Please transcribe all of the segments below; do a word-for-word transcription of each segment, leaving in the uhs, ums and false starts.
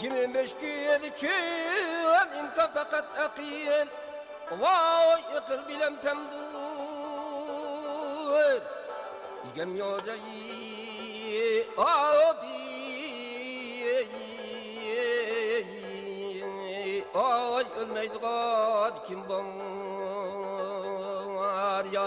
جىمى مۈشكۈل چۈن ئىمكان پەقەت ئەقىل. ۋاي ئەقىل بىلەن پەمدۇر. ئىگەم يوجاي ئابى. ئاي ئۆلمەيدىغان كىم بار يا؟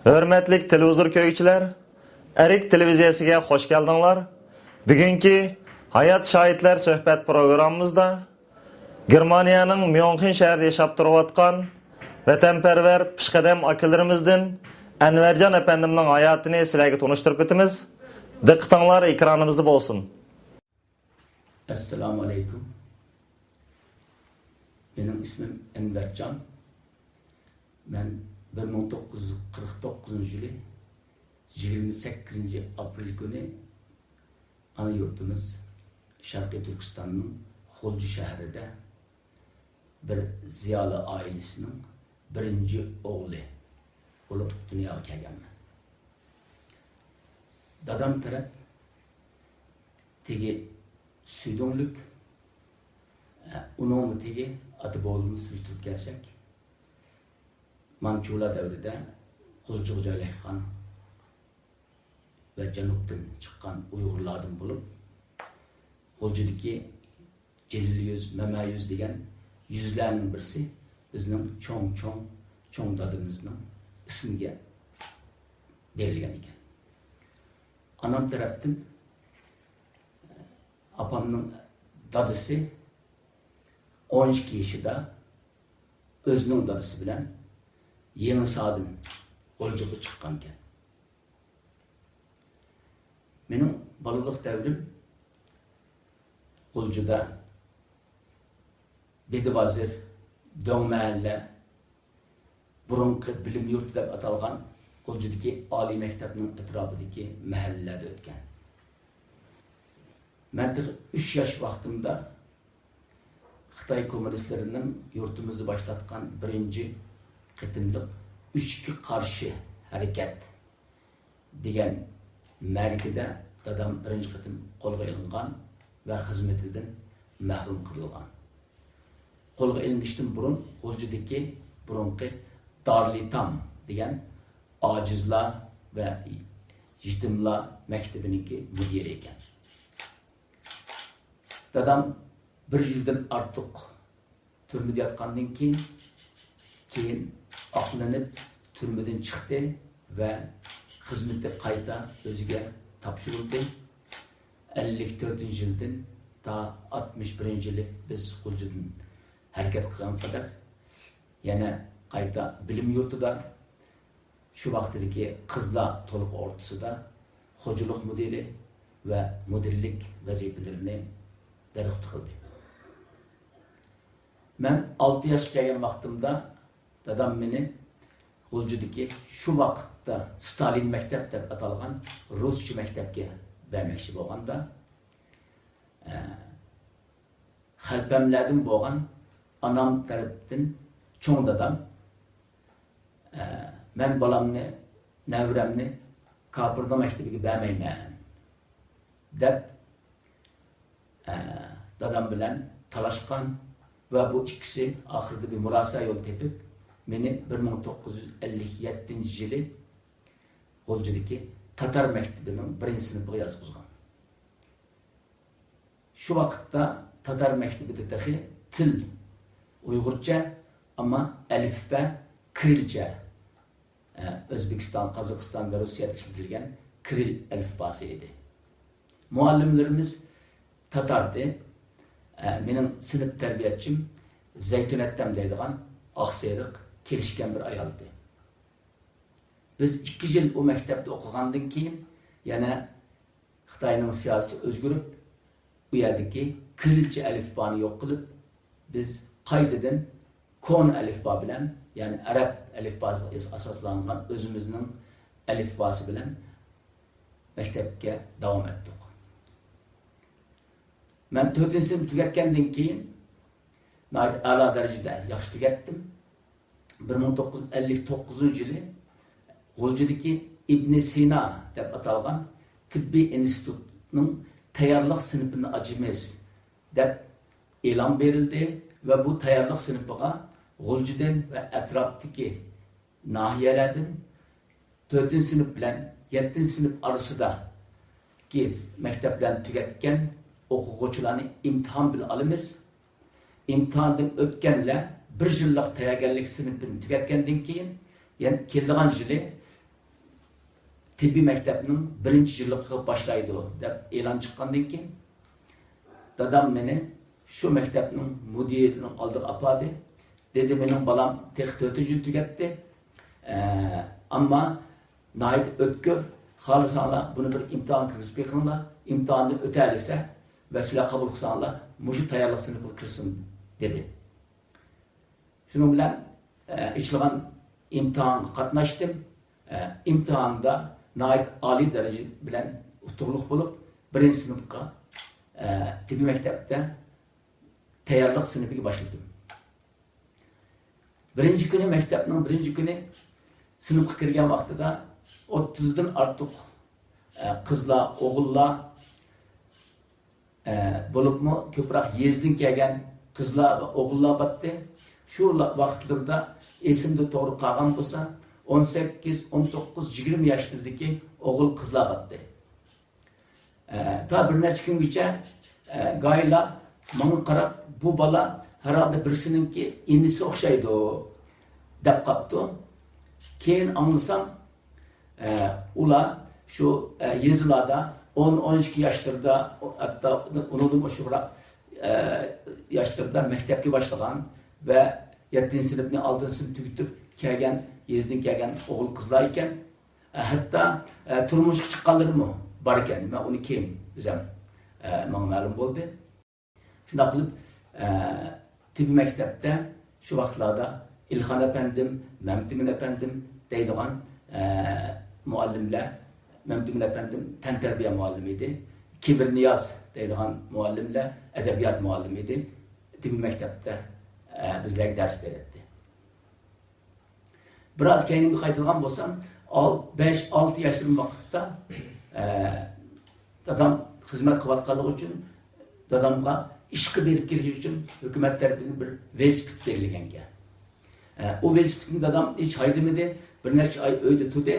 ھۆرمەتلىك تېلېۋىزور كۆرگۈچىلەر، ئەرك تېلېۋىزىيەسىگە خوش كەلدىڭلار. بۈگۈنكى ھايات شاھىتلار سۆھبەت پروگراممىمىزدا گېرمانىيەنىڭ ميۇنخېن شەھىرىدە ياشاپ تۇرۇۋاتقان ۋەتەنپەرۋەر پېشقەدەم ئاكىلىرىمىزدىن ئەنۋەرجان ئەپەندىمنىڭ ھاياتىنى سىلەرگە تونۇشتۇرۇپ ئۆتىمىز. دىققىتىڭلار ئېكرانىمىزدا بولسۇن. ئەسسالامۇ ئەلەيكۇم. مېنىڭ ئىسمىم ئەنۋەرجان. مەن بىر مىڭ توققۇز يۈز قىرىق توققۇزىنچى يىلى يىگىرمە سەككىزىنچى ئاپرېل كۈنى ئانا يۇرتىمىز شەرقىي تۈركىستاننىڭ غۇلجا شەھىرىدە بىر زىيالىي ئائىلىسىنىڭ بىرىنچى ئوغلى بولۇپ دۇنياغا كەلگەنمەن. دادام تەرەپ تېگى سۈيدۈڭلۈك، ئۇنىڭمۇ تېگى ئاتا بوۋىلىرىنى سۈرۈشتۈرۈپ كەلسەك، مانچۇلار دەۋرىدە غۇلجىغا جايلاشقان ۋە جەنۇبتىن چىققان ئۇيغۇرلاردىن بولۇپ، غۇلجىدىكى جېلىل يۈز، مەمە يۈز دېگەن يۈزلەرنىڭ بىرسى بىزنىڭ چوڭ، چوڭ، چوڭ دادىمىزنىڭ ئىسمىگە بېرىلگەن ئىكەن. ئانام تەرەپتىن ئاپامنىڭ دادىسى ئون ئىككى يېشىدا ئۆزىنىڭ دادىسى بىلەن يېڭىسادىن غۇلجىغا چىققانىكەن. مېنىڭ بالىلىق دەۋرىم غۇلجىدا، بېدىۋازىر، دۆڭمەھەللە، بۇرۇنقى بىلىم يۇرتى دەپ ئاتالغان غۇلجىدىكى ئالىي مەكتەپنىڭ ئەتراپىدىكى مەھەللىلەردە ئۆتكەن. مەن تېخى ئۈچ ياش ۋاقتىمدا خىتاي كوممۇنىستلىرىنىڭ يۇرتىمىزدا باشلاتقان بىرىنچى قېتىملىق ئۈچكە قارشى ھەرىكەت دېگەن مەرىكىدە دادام بىرىنچى قېتىم قولغا ئېلىنغان ۋە خىزمىتىدىن مەھرۇم قىلىنغان. قولغا ئېلىنىشتىن بۇرۇن غۇلجىدىكى بۇرۇنقى دارلىتام دېگەن ئاجىزلار ۋە يېتىملار مەكتىپىنىڭكى مۇدىرى ئىكەن. دادام بىر يىلدىن ئارتۇق تۈرمىدە ياتقاندىن كېيىن، كېيىن ئاقلىنىپ تۈرمىدىن چىقتى ۋە خىزمىتى قايتا ئۆزىگە تاپشۇرۇلدى. ئەللىك تۆتىنچى يىلدىن تا ئاتمىش بىرىنچى يىلى بىز غۇلجىدىن ھەرىكەت قىلغان قەدەر يەنە قايتا بىلىم يۇرتىدا، شۇ ۋاقىتتىكى قىزلار تولۇقى ئوتتۇرىسىدا خوجىلىق مۇدىرى ۋە مۇدىرلىك ۋەزىپىلىرىنى بىر ئۇختا قىلدى. مەن ئالتە ياشقا كەلگەن ۋاقتىمدا دادام مېنى غۇلجىدىكى شۇ ۋاقىتتا ستالىن مەكتەپ دەپ ئاتالغان رۇسچە مەكتەپكە بەرمەكچى بولغاندا، ئە، خەلپەملەردىن بولغان ئانام تەرىپىدىن چوڭ دادام، ئە، مەن بالامنى، نەۋرەمنى كاپىرنىڭ مەكتىپىگە بەرمەيمەن دەپ، ئە، دادام بىلەن تالاشقان ۋە بۇ ئىككىسى ئاخىرىدا بىر مۇراسا يولى تېپىپ، مېنى بىر مىڭ توققۇز يۈز ئەللىك يەتتىنچى يىلى غۇلجىدىكى تاتار مەكتىپىنىڭ بىرىنچى سىنىپىغا ياتقۇزغان. شۇ ۋاقىتتا تاتار مەكتىپىدە تېخى تىل ئۇيغۇرچە، ئەمما ئەلىفبە كىرىلچە، ئە، ئۆزبېكىستان، قازاقىستان ۋە رۇسىيەدە ئىشلىتىلگەن كىرىل ئەلىفباسى ئىدى. مۇئەللىملىرىمىز تاتاردى. ئە، مېنىڭ سىنىپ تەربىيەچىم زەيتۇنەتتەم دەيدىغان ئاقسېرىق، كېلىشكەن بىر ئايالدى. بىز ئىككى يىل ئۇ مەكتەپتە ئوقۇغاندىن كېيىن، يەنە خىتاينىڭ سىياسىتى ئۆزگىرىپ، ئۇ يەردىكى كىرىلچە ئەلىفبانى يوق قىلىپ، بىز قايتىدىن كونا ئەلىفبا بىلەن، يەنى ئەرەب ئەلىفباسىغا ئاس-، ئاساسلانغان ئۆزىمىزنىڭ ئەلىفباسى بىلەن مەكتەپكە داۋام ئەتتۇق. مەن تۆتىنچى سىنىپنى تۈگەتكەندىن كېيىن، ناھايىتى ئەلا دەرىجىدە ياخشى تۈگەتتىم. بىر مىڭ توققۇز يۈز ئەللىك توققۇزىنچى يىلى غۇلجىدىكى ئىبنى سىنا دەپ ئاتالغان تېببىي ئىنستىتۇتنىڭ تەييارلىق سىنىپىنى ئاچىمىز، دەپ ئېلان بېرىلدى ۋە بۇ تەييارلىق سىنىپىغا غۇلجىدىن ۋە ئەتراپتىكى ناھىيەلەردىن تۆتىنچى سىنىپ بىلەن يەتتىنچى سىنىپ ئارىسىدىكى مەكتەپلەرنى تۈگەتكەن ئوقۇغۇچىلارنى ئىمتىھان بىلەن ئالىمىز. ئىمتىھاندىن ئۆتكەنلەر بىر يىللىق تەييارگەرلىك سىنىپىنى تۈگەتكەندىن كېيىن، يەنە كېلىدىغان يىلى تېببىي مەكتەپنىڭ بىرىنچى يىللىقىغا باشلايدۇ، دەپ ئېلان چىققاندىن كېيىن، دادام مېنى شۇ مەكتەپنىڭ مۇدىرىنىڭ ئالدىغا ئاپاردى. دېدى، مېنىڭ بالام تېخى تۆتىنچى يىل تۈگەتتى. ئە، ئەمما ناھايىتى ئۆتكۈر. خالىساڭلار بۇنى بىر ئىمتىھانغا كىرگۈزۈپ بېقىڭلار. ئىمتىھاندىن ئۆتەلىسە ۋە سىلەر قوبۇل قىلساڭلار، مۇشۇ تەييارلىق سىنىپىغا كىرسۇن، دېدى. شۇنىڭ بىلەن، ئە، ئېچىلغان ئىمتىھانغا قاتناشتىم. ئە، ئىمتىھاندا ناھايىتى ئالىي دەرىجە بىلەن ئۇتۇقلۇق بولۇپ، بىرىنچى سىنىپقا، ئە، تېببىي مەكتەپتە تەييارلىق سىنىپىگە باشلىدىم. بىرىنچى كۈنى، مەكتەپنىڭ بىرىنچى كۈنى سىنىپقا كىرگەن ۋاقتىدا ئوتتۇزدىن ئارتۇق، ئە، قىزلار، ئوغۇللار، ئە، بولۇپمۇ كۆپرەك يېزىدىن كەلگەن قىزلار ۋە ئوغۇللار بارتتى. شۇ لا-، ۋاقىتلىرىدا ئېسىمدە توغرا قالغان بولسا، ئون سەككىز، ئون توققۇز، يىگىرمە ياشلىرىدىكى ئوغۇل قىزلار بارتتى. ئە، تا بىر نەچچە كۈنگىچە، ئە، گايىلا ماڭا قاراپ، بۇ بالا ھەرھالدا بىرسىنىڭكى ئىنىسى ئوخشايدۇ، دەپ قاپتۇ. كېيىن ئاڭلىسام، ئە، ئۇلار شۇ، ئە، يېزىلاردا ئون، ئون ئىككى ياشلىرىدا، ھەتتا ئۇنىڭدىن ئوشۇقراق، ئە، ياشلىرىدا مەكتەپكە باشلىغان ۋە يەتتىنچى سىنىپنى، ئالتىنچى سىنىپنى تۈگىتىپ كەلگەن، يېزىدىن كەلگەن ئوغۇل قىزلار ئىكەن. ئە، ھەتتا، ئە، تۇرمۇشقا چىققانلىرىمۇ بار ئىكەن. مەن ئۇنى كېيىن ئۆزۈم، ئە، ماڭا مەلۇم بولدى. شۇنداق قىلىپ، ئە، تېببىي مەكتەپتە شۇ ۋاقىتلاردا ئىلخان ئەپەندىم، مەمتىمىن ئەپەندىم دەيدىغان، ئە، مۇئەللىملەر، مەمتىمىن ئەپەندىم تەنتەربىيە مۇئەللىمى ئىدى. كىبىرنىياز دەيدىغان مۇئەللىملەر ئەدەبىيات مۇئەللىمى ئىدى. تېببىي مەكتەپتە، ئە، بىزلەرگە دەرس بېرەتتى. بىراز كەينىمگە قايتىدىغان بولسام، ئال-، بەش، ئالتە ياشلىرىم ۋاقىتتا، ئە، دادام خىزمەت قىلىۋاتقانلىقى ئۈچۈن، دادامغا ئىشقا بېرىپ كېلىش ئۈچۈن ھۆكۈمەت تەرىپىدىن بىر ۋېلىسىپىت بېرىلگەنكەن. ئە، ئۇ ۋېلىسىپىتنى دادام ھېچ ھايدىمىدى، بىر نەچچە ئاي ئۆيدە تۇردى.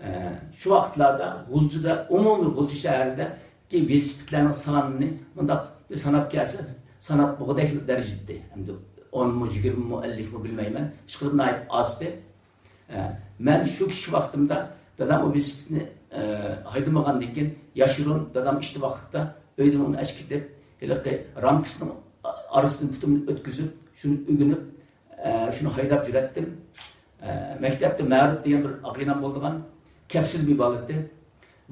ئە، شۇ ۋاقىتلاردا غۇلجىدا، ئومۇمىي غۇلجا شەھىرىدىكى ۋېلىسىپىتلەرنىڭ سانىنى مۇنداق بىر ساناپ كەلسە، ساناپ بولغۇدەكلا دەرىجىدە ئىدى. ئەمدى ئونمۇ، يىگىرمىمۇ، ئەللىكمۇ بىلمەيمەن. ئىشقىلىپ ناھايىتى ئاز ئىدى. ئە، مەن شۇ كىچىك ۋاقتىمدا دادام ئۇ ۋېلىسىپىتنى، ئە، ھايدىمىغاندىن كېيىن، ياشۇرۇن دادام ئىشتا ۋاقىتتا ئۆيدىن ئۇنى ئەسكىتىپ، ھېلىقى رامكىسىنىڭ ئارىسىدىن پۇتۇمنى ئۆتكۈزۈپ، شۇنى ئۆگىنىپ، ئە، شۇنى ھايداپ يۈرەتتىم. ئە، مەكتەپتە مەرۇپ دېگەن بىر ئاغىنەم بولىدىغان، كەپسىز بىر بالا ئىدى.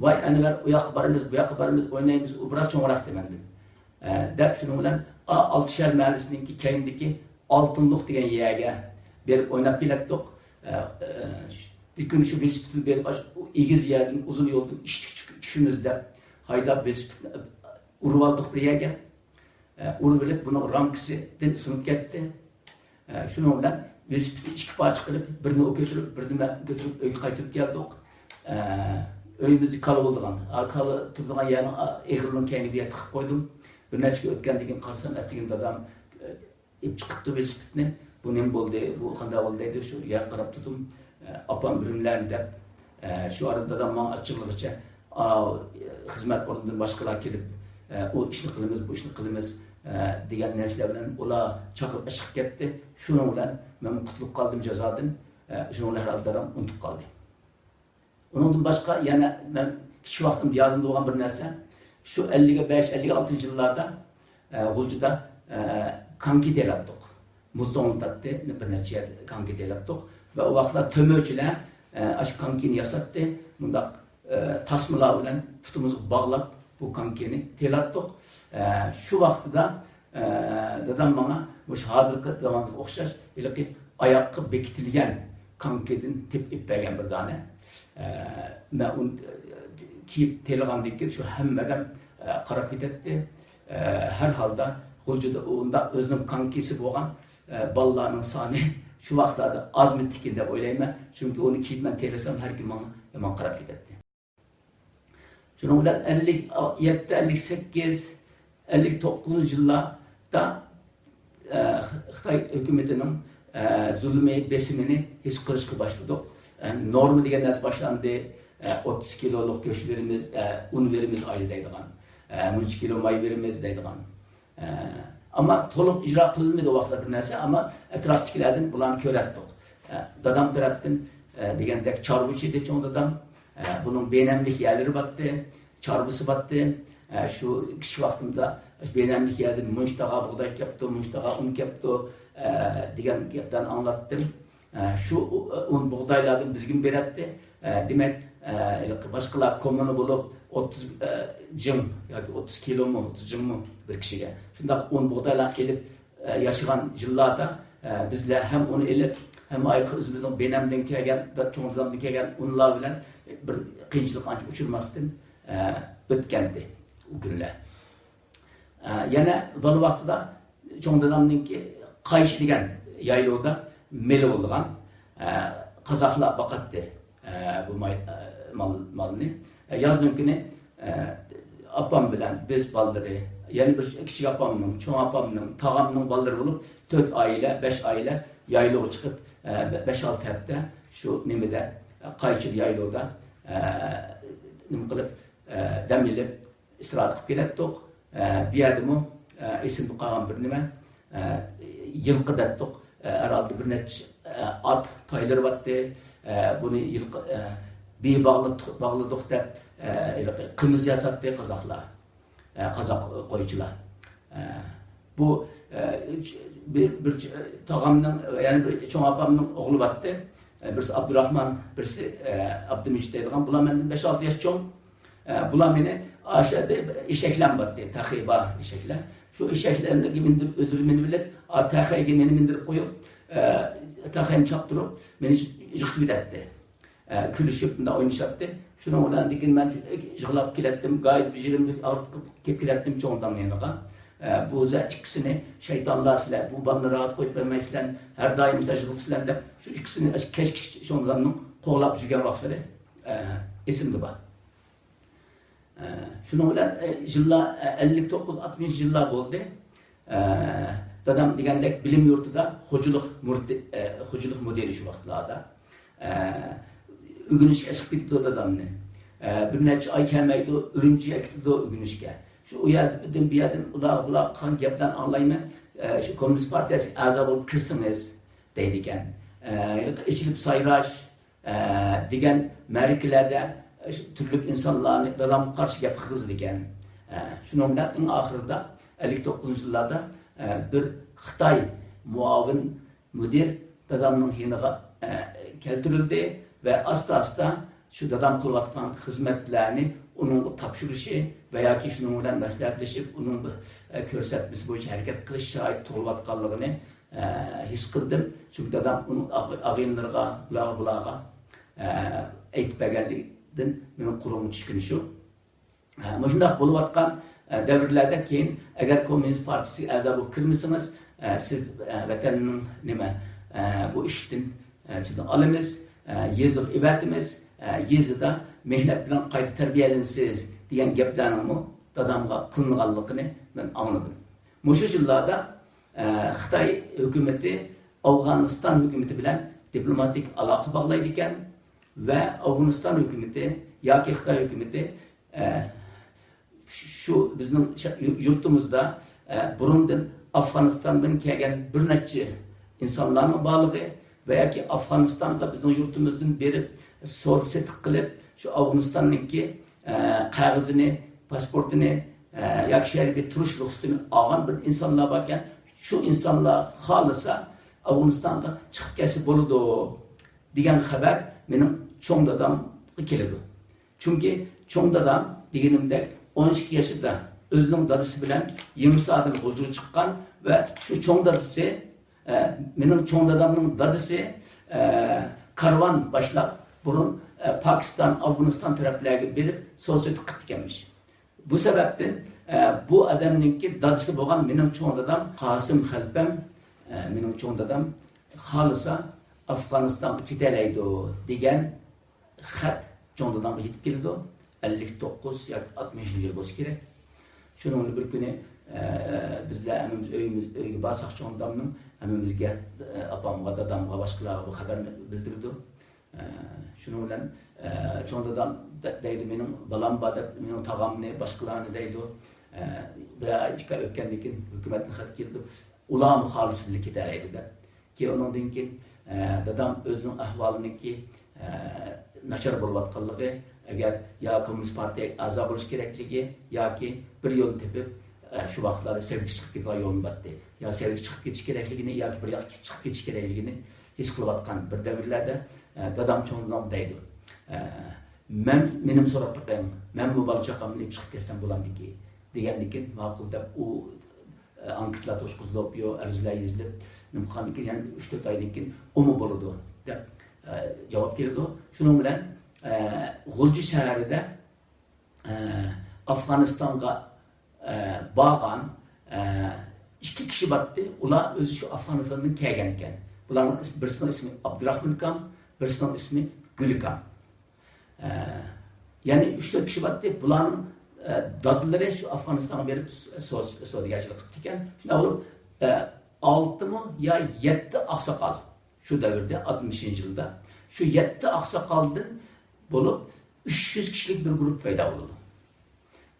ۋاي ئەنۋەر، ئۇ ياققا بارىمىز، بۇ ياققا بارىمىز، ئوينايمىز، ئۇ بىراز چوڭراق ئىدى مەندىن. ئە، دەپ شۇنىڭ بىلەن ئا-، ئالتىشار مەھەللىسىنىڭكى كەينىدىكى ئالتۇنلۇق دېگەن يەرگە بېرىپ ئويناپ كېلەتتۇق. ئە، ئە، بىر كۈنى شۇ ۋېلىسىپىتنى بېرىپ، ئاشۇ ئېگىز يەردىن، ئۇزۇن يولدىن ئىشتىك چۈشىمىز دەپ ھايداپ ۋېلىسىپىتنى ئۇرۇۋالدۇق بىر يەرگە. ئە، ئۇرۇۋېلىپ بۇنىڭ رامكىسىدىن سۇنۇپ كەتتى. ئە، شۇنىڭ بىلەن ۋېلىسىپىتنى ئىككى پارچە قىلىپ، بىرىنى ئۇ كۆتۈرۈپ، بىرىنى مەن كۆتۈرۈپ ئۆيگە قايتۇرۇپ كەلدۇق. ئە، ئۆيىمىزدە كالا بولىدىغان، ئا، كالا تۇرىدىغان يەرنىڭ، ئا، ئېغىرىنىڭ كەينىگە بىر يەر تىقىپ قويدۇم. بىر نەچچە كۈن ئۆتكەندىن كېيىن قارىسام، ئەتىگىنى دادام، ئە، ئېلىپ چىقىپتۇ ۋېلىسىپىتنى. بۇ نېمە بولدى؟ بۇ قانداق بولدى؟ دەيدۇ. شۇ يەرگە قاراپ تۇردۇم. ئاپام بىرىملەرنى دەپ، شۇ ئارىدا دادام ماڭا ئاچچىقلىغىچە، خىزمەت ئورنىدىن باشقىلار كېلىپ، ئۇ ئىشنى قىلىمىز، بۇ ئىشنى قىلىمىز، دېگەن نەرسىلەر بىلەن ئۇلار چاقىرىپ ئەچىقىپ كەتتى. شۇنىڭ بىلەن مەن قۇتۇلۇپ قالدىم جازادىن. شۇنىڭ بىلەن ھەرھالدا دادام ئۇنتۇپ قالدى. ئۇنىڭدىن باشقا يەنە مەن كىچىك ۋاقتىمدا يادىمدا بولغان بىر نەرسە، شۇ ئەللىك بەش، ئەللىك ئالتىنچى يىللاردا، ئە، غۇلجىدا، ئە، كانكى تېيىلاتتۇق. مۇز توڭلىتاتتى، بىر نەچچە يەر كانكى تېيىلاتتۇق. ۋە ئۇ ۋاقىتلار تۆمۈرچىلەر، ئە، ئاشۇ كانكىنى ياساتتى. مۇنداق، ئە، تاسمىلار بىلەن پۇتىمىزغا باغلاپ، بۇ كانكىنى تېيىلاتتۇق. ئە، شۇ ۋاقتىدا ئە، دادام ماڭا مۇشۇ ھازىرقى زامانغا ئوخشاش ھېلىقى ئاياققا بېكىتىلگەن كانكىدىن تېپىپ ئېلىپ بەرگەن بىر دانە. ئە، مەن ئۇنى، ئە، كىيىپ تېيىلغاندىن كېيىن شۇ ھەممە ئادەم، ئە، قاراپ كېتەتتى. ئە، ھەر ھالدا غۇلجىدا ئۇنداق ئۆزىنىڭ كانكىسى بولغان، ئە، بالىلارنىڭ سانى شۇ ۋاقىتلاردا ئازمىتتىكىن دەپ ئويلايمەن، چۈنكى ئۇنى كىيىپ مەن تېرىسام، ھەر كىم ماڭا يامان قاراپ كېتەتتى. شۇنىڭ بىلەن ئەللىك يەتتە، ئەللىك سەككىز، ئەللىك توققۇزىنچى يىللاردا، ئە، خىتاي ھۆكۈمىتىنىڭ، ئە، زۇلمى، بېسىمىنى ھېس قىلىشقا باشلىدۇق. ئە، نورما دېگەن نەرسە باشلاندى. ئە، ئوتتۇز كىلولۇق گۆش بېرىمىز، ئە، ئۇن بېرىمىز ئايدا دەيدىغان. ئە، مۇنچە كىلو ماي بېرىمىز دەيدىغان. ئە، ئەمما تولۇق ئىجرا قىلىنمىدى ئۇ ۋاقىتتا بىر نەرسە، ئەمما ئەتراپتىكىلەردىن بۇلارنى كۆرەتتۇق. ئە، دادام تەرەپتىن، ئە، دېگەندەك چارۋىچى ئىدى چوڭ دادام. ئە، بۇنىڭ بېنەملىك يەرلىرى بارتتى، چارۋىسى بارتتى. ئە، شۇ كىچىك ۋاقتىمدا بېنەملىك يەردىن مۇنچە تاغا بۇغداي كەپتۇ، مۇنچە تاغا ئۇن كەپتۇ، ئە، دېگەن گەپلەرنى ئاڭلاتتىم. ئە، شۇ ئۇن بۇغدايلاردىن بىزگىمۇ بېرەتتى. ئە، دېمەك، ئە، ھېلىقى باشقىلار كوممۇنا بولۇپ، ئوتتۇز، ئە، جىڭ ياكى ئوتتۇز كىلومۇ، ئوتتۇز جىڭمۇ بىر كىشىگە. شۇنداق ئۇن بۇغدايلارنى ئېلىپ، ئە، ياشىغان يىللاردا، ئە، بىزلەر ھەم ئۇنى ئېلىپ، ھەم ئايلىق ئۆزىمىزنىڭ بېنەمدىن كەلگەن، چوڭ دادامدىن كەلگەن ئۇنلار بىلەن بىر قىيىنچىلىققا ئانچە ئۇچرىماستىن، ئە، ئۆتكەنتى ئۇ كۈنلەر. ئە، يەنە بالا ۋاقتىدا چوڭ دادامنىڭكى قايچى دېگەن يايلۇدا مېلى بولىدىغان، ئە، قازاقلار باقاتتى، ئە، بۇ ماي-، ئە، مال-، مالنى. ئە، يازنىڭ كۈنى، ئە، ئاپام بىلەن بىز بالىلىرى، يەنە بىر كىچىك ئاپامنىڭ، چوڭ ئاپامنىڭ، تاغامنىڭ بالىلىرى بولۇپ تۆت ئائىلە، بەش ئائىلە يايلۇغا چىقىپ، ئە، بە-، بەش-ئالتە ھەپتە شۇ نېمىدە، ئە، قايچىدا يايلۇدا، ئە، نېمە قىلىپ، ئە، دەم ئېلىپ، ئىستىراھەت قىلىپ كېلەتتۇق. ئە، بۇ يەردىمۇ، ئە، ئېسىمدە قالغان بىر نېمە، ئە، يىلقى دەتتۇق. ئە، ھەر ھالدا بىر نەچچە، ئە، ئات تايلىرى بارتتى. ئە، بۇنى يىلقى، ئە، بىيە باغلىدۇق، باغلىدۇق دەپ، ئە، ھېلىقى قىمىز ياساتتى قازاقلار. ئە، قازاق قويچىلار. ئە، بۇ، ئە، بىر، بىر تاغامنىڭ، يەنە بىر چوڭ ئاپامنىڭ ئوغلى بارتتى. ئە، بىرسى ئابدۇراخمان، بىرسى، ئە، ئابدۇمىجىت دەيدىغان. بۇلار مەندىن بەش-ئالتە ياش چوڭ. ئە، بۇلار مېنى ئاشۇ يەردە ئېشەكلەرمۇ بارتتى، تېخى بار ئېشەكلەر. شۇ ئېشەكلەرنى مىندۈرۈپ، ئۆزلىرى مىنىۋېلىپ، ئا، تېخىگە مېنى مىندۈرۈپ قويۇپ، ئە، تېخىنى چاپتۇرۇپ، مېنى يىقىتىۋېتەتتى. ئە، كۈلۈشۈپ، مۇنداق ئوينىشاتتى. شۇنىڭ بىلەن لېكىن مەن يىغلاپ كېلەتتىم، گايىدا بېشىمنى ئاغرىتىپ كېلىپ كېلەتتىم چوڭ دادامنىڭ يېنىغا. ئە، بۇ زە-، ئىككىسىنى، شەيتانلار سىلەر، بۇ بالىنى راھەت قويۇپ بەرمەيسىلەر، ھەر دائىم مۇشۇنداق يىغلىتىسىلەر دەپ، شۇ ئىككىسىنى كەچكىچە چوڭ دادامنىڭ قوغلاپ يۈرگەن ۋاقىتلىرى، ئە، ئېسىمدە بار. ئە، شۇنىڭ بىلەن، ئە، يىللار، ئە، ئەللىك توققۇز، ئاتمىشىنچى يىللار بولدى. ئە، دادام دېگەندەك بىلىم يۇرتىدا خوجىلىق مۇرتى-، ئە، خوجىلىق مۇدىرى شۇ ۋاقىتلاردا. ئە، ئۆگىنىشكە ئېچىقىپ كېتىدۇ دادامنى. ئە، بىر نەچچە ئاي كەلمەيدۇ، ئۈرۈمچىگە كېتىدۇ ئۆگىنىشكە. شۇ ئۇ يەردىن، بۇ يەردىن ئۇلارغا، بۇلارغا قىلغان گەپلەرنى ئاڭلايمەن. ئە، شۇ كوممۇنىست پارتىيەسىگە ئەزا بولۇپ كىرسىڭىز، دەيدىكەن. ئە، ھېلىقى ئېچىلىپ سايراش، ئە، دېگەن مەرىكىلەردە، ئە، شۇ تۈرلۈك ئىنسانلارنى دادامغا قارشى گەپ قىلغۇزىدىكەن. ئە، شۇنىڭ بىلەن ئەڭ ئاخىرىدا ئەللىك توققۇزىنچى يىللاردا، ئە، بىر خىتاي مۇئاۋىن مۇدىر دادامنىڭ يېنىغا، ئە، كەلتۈرۈلدى ۋە ئاستا-ئاستا شۇ دادام قىلىۋاتقان خىزمەتلەرنى ئۇنىڭغا تاپشۇرۇشى ۋە ياكى شۇنىڭ بىلەن مەسلىھەتلىشىپ، ئۇنىڭ بىر، ئە، كۆرسەتمىسى بويىچە ھەرىكەت قىلىش شارائىتى تۇغۇلۇۋاتقانلىقىنى ئە، ھېس قىلدىم. چۈنكى دادام ئۇنىڭ ئاغ-، ئاغىنىلىرىغا، بۇلارغا، بۇلارغا، ئە، ئېيتىپ بەرگەنلىكتىن مېنىڭ قولۇمغا چۈشكىنى شۇ. ئە، مۇشۇنداق بولۇۋاتقان، ئە، دەۋرلەردە كېيىن، ئەگەر كوممۇنىست پارتىيىسىگە ئەزا بولۇپ كىرمىسىڭىز، ئە، سىز، ئە، ۋەتەننىڭ نېمە، ئە، بۇ ئىشتىن، ئە، سىزنى ئالىمىز، ئە، يېزىغا ئېۋەتىمىز، ئە، يېزىدا مېھنەت بىلەن قايتا تەربىيەلىنىسىز، دېگەن گەپلەرنىڭمۇ دادامغا قىلىنغانلىقىنى مەن ئاڭلىدىم. مۇشۇ يىللاردا ئە، خىتاي ھۆكۈمىتى ئافغانىستان ھۆكۈمىتى بىلەن دىپلوماتىك ئالاقە باغلايدىكەن ۋە ئافغانىستان ھۆكۈمىتى ياكى خىتاي ھۆكۈمىتى، ئە، شۇ بىزنىڭ شە-، يۇ-، يۇرتىمىزدا، ئە، بۇرۇندىن ئافغانىستاندىن كەلگەن بىر نەچچە ئىنسانلارنىڭ بارلىقى ۋە ياكى ئافغانىستانغا بىزنىڭ يۇرتىمىزدىن بېرىپ سودا سېتىق قىلىپ، شۇ ئافغانىستاننىڭكى ئە، قەغىزىنى، پاسپورتىنى، ئە، ياكى شۇ يەردىكى تۇرۇش رۇخسىتىنى ئالغان بىر ئىنسانلار باركەن، شۇ ئىنسانلار خالىسا ئافغانىستانغا چىقىپ كەتسە بولىدۇ، دېگەن خەۋەر مېنىڭ چوڭ دادامغا كېلىدۇ. چۈنكى چوڭ دادام دېگىنىمدەك ئون ئىككى ياشىدا ئۆزىنىڭ دادىسى بىلەن يېڭىسادىن غۇلجىغا چىققان ۋە شۇ چوڭ دادىسى ئە، مېنىڭ چوڭ دادامنىڭ دادىسى، ئە، كارۋان باشلاپ، بۇرۇن، ئە، پاكىستان، ئافغانىستان تەرەپلەرگە بېرىپ، سودا سېتىق قىپتىكەنمىش. بۇ سەۋەبتىن، ئە، بۇ ئادەمنىڭكى دادىسى بولغان مېنىڭ چوڭ دادام قاسىم خەلپەم، ئە، مېنىڭ چوڭ دادام خالىسا ئافغانىستانغا كېتەلەيدۇ دېگەن خەت چوڭ دادامغا يېتىپ كېلىدۇ. ئەللىك توققۇز ياكى ئاتمىشىنچى يىل بولسا كېرەك. شۇنىڭ بىلەن بىر كۈنى، ئە، بىزلەر ھەممىمىز ئۆيىمىز، ئۆيگە بارساق، چوڭ دادامنىڭ ھەممىمىزگە، ئە، ئاپامغا، دادامغا، باشقىلارغا بۇ خەۋەرنى بىلدۈرىدۇ. ئە، شۇنىڭ بىلەن، ئە، چوڭ دادام دە-، دەيدۇ، مېنىڭ بالام بار دەپ، مېنىڭ تاغامنى، باشقىلارنى دەيدۇ. ئە، بىر ئاي، ئىككى ئاي ئۆتكەندىن كېيىن ھۆكۈمەتتىن خەت كېلىدۇ. ئۇلارمۇ خالىسا بىللە كېتەلەيدۇ دەپ. كېيىن ئۇنىڭدىن كېيىن، ئە، دادام ئۆزىنىڭ ئەھۋالىنىڭكى، ئە، ناچار بولۇۋاتقانلىقى، ئەگەر يا كوممۇنىست پارتىيەگە ئەزا بولۇش كېرەكلىكى ياكى بىر يول تېپىپ، ئە، شۇ ۋاقىتلاردا سوۋېتكە چىقىپ كېتىدىغان يولنى بارتتى. يا سوۋېتكە چىقىپ كېتىش كېرەكلىكىنى ياكى بىر ياققا چىقىپ كېتىش كېرەكلىكىنى ھېس قىلىۋاتقان بىر دەۋرلەردە، ئە، دادام چوڭ دادام دەيدۇ. ئە، مەن، مېنىمۇ سوراپ بېقىڭ، مەنمۇ بالا چاقامنى ئېلىپ چىقىپ كەتسەم بولامدىكى، دېگەندىن كېيىن، ماقۇل دەپ، ئۇ ئانكېتلار توشقۇزۇلۇپ، يو، ئەرزلەر يېزىلىپ، نېمە قىلغاندىن كېيىن يەنە ئۈچ تۆت ئايدىن كېيىن ئۇمۇ بولىدۇ دەپ، ئە، جاۋاب كېلىدۇ. شۇنىڭ بىلەن، ئە، غۇلجا شەھىرىدە، ئە، ئافغانىستانغا، ئە، بارغان، ئە، ئىككى كىشى بارتتى. ئۇلار ئۆزى شۇ ئافغانىستاندىن كەلگەن ئىكەن. بۇلارنىڭ ئىس-، بىرسىنىڭ ئىسمى ئابدۇراخمىن ئاكام، بىرسىنىڭ ئىسمى گۈل ئاكام. ئە، يەنى ئۈچ تۆت كىشى بارتتى. بۇلارنىڭ، ئە، دادىلىرى شۇ ئافغانىستانغا بېرىپ سو-، سودىگەرچىلىك قىپتىكەن. شۇنداق بولۇپ، ئە، ئالتىمۇ يا يەتتە ئاقساقال شۇ دەۋردە، ئاتمىشىنچى يىلدا شۇ يەتتە ئاقساقالدىن بولۇپ ئۈچ يۈز كىشىلىك بىر گۇرۇپپا پەيدا بولىدۇ.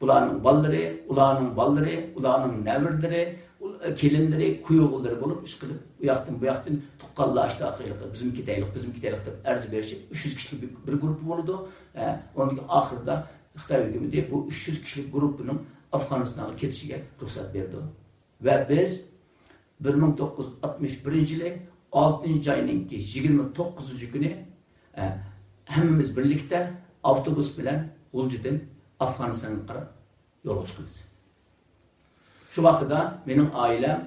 بۇلارنىڭ بالىلىرى، ئۇلارنىڭ بالىلىرى، ئۇلارنىڭ نەۋرىلىرى، ئۇ-، كېلىنلىرى، كۇياۋلىرى بولۇپ ئىش قىلىپ، ئۇ ياقتىن، بۇ ياقتىن تۇغقانلار ئاشتا قىلىپ، بىزمۇ كېتەيلىق، بىزمۇ كېتەيلىق دەپ ئەرز بېرىشىپ، ئۈچ يۈز كىشىلىك بىر، بىر گۇرۇپپا بولىدۇ. ئە، ئۇنىڭدىن كېيىن ئاخىرىدا خىتاي ھۆكۈمىتى بۇ ئۈچ يۈز كىشىلىك گۇرۇپپىنىڭ ئافغانىستانغا كېتىشىگە رۇخسەت بېرىدۇ. ۋە بىز بىر مىڭ توققۇز يۈز ئاتمىش بىرىنچى يىلى ئالتىنچى ئاينىڭكى يىگىرمە توققۇزىنچى كۈنى، ئە، ھەممىمىز بىرلىكتە ئاپتوبۇس بىلەن غۇلجىدىن ئافغانىستانغا قاراپ يولغا چىقىمىز. شۇ ۋاقتىدا مېنىڭ ئائىلەم،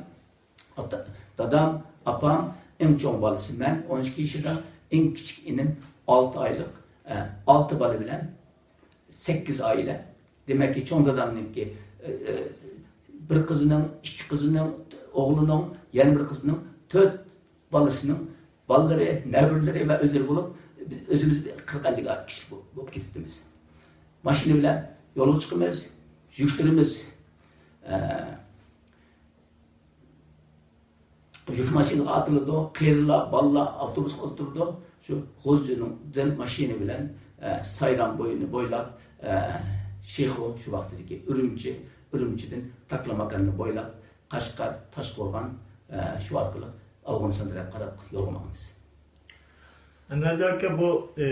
ئاتا-، دادام، ئاپام، ئەڭ چوڭ بالىسى مەن، ئون ئىككى يېشىدا، ئەڭ كىچىك ئىنىم، ئالتە ئايلىق، ئە، ئالتە بالا بىلەن سەككىز ئائىلە. دېمەككى، چوڭ دادامنىڭكى، ئە، ئە، بىر قىزىنىڭ، ئىككى قىزىنىڭ، ئوغلىنىڭ، يەنە بىر قىزىنىڭ تۆت بالىسىنىڭ بالىلىرى، نەۋرىلىرى ۋە ئۆزلىرى بولۇپ، بىز ئۆزىمىز قىرىق ئەللىك كىشى بولۇپ كېتىپتىمىز. ماشىنا بىلەن يولغا چىقىمىز، يۈكلىرىمىز، ئە، يۈك ماشىنىغا ئاتىلىدۇ، قېرىلار، بالىلار ئاپتوبۇسقا ئولتۇرىدۇ. شۇ غۇلجىدىن ماشىنا بىلەن، ئە، سايرام بويىنى بويلاپ، ئە، شىخۇ، شۇ ۋاقىتتىكى ئۈرۈمچى، ئۈرۈمچىدىن تاكلاماكاننى بويلاپ، قەشقەر، تاشقورغان، ئە، شۇ ئارقىلىق ئافغانىستان تەرەپ قاراپ يولغا ماڭىمىز. ئەنۋەرجان ئاكا، بۇ، ئە،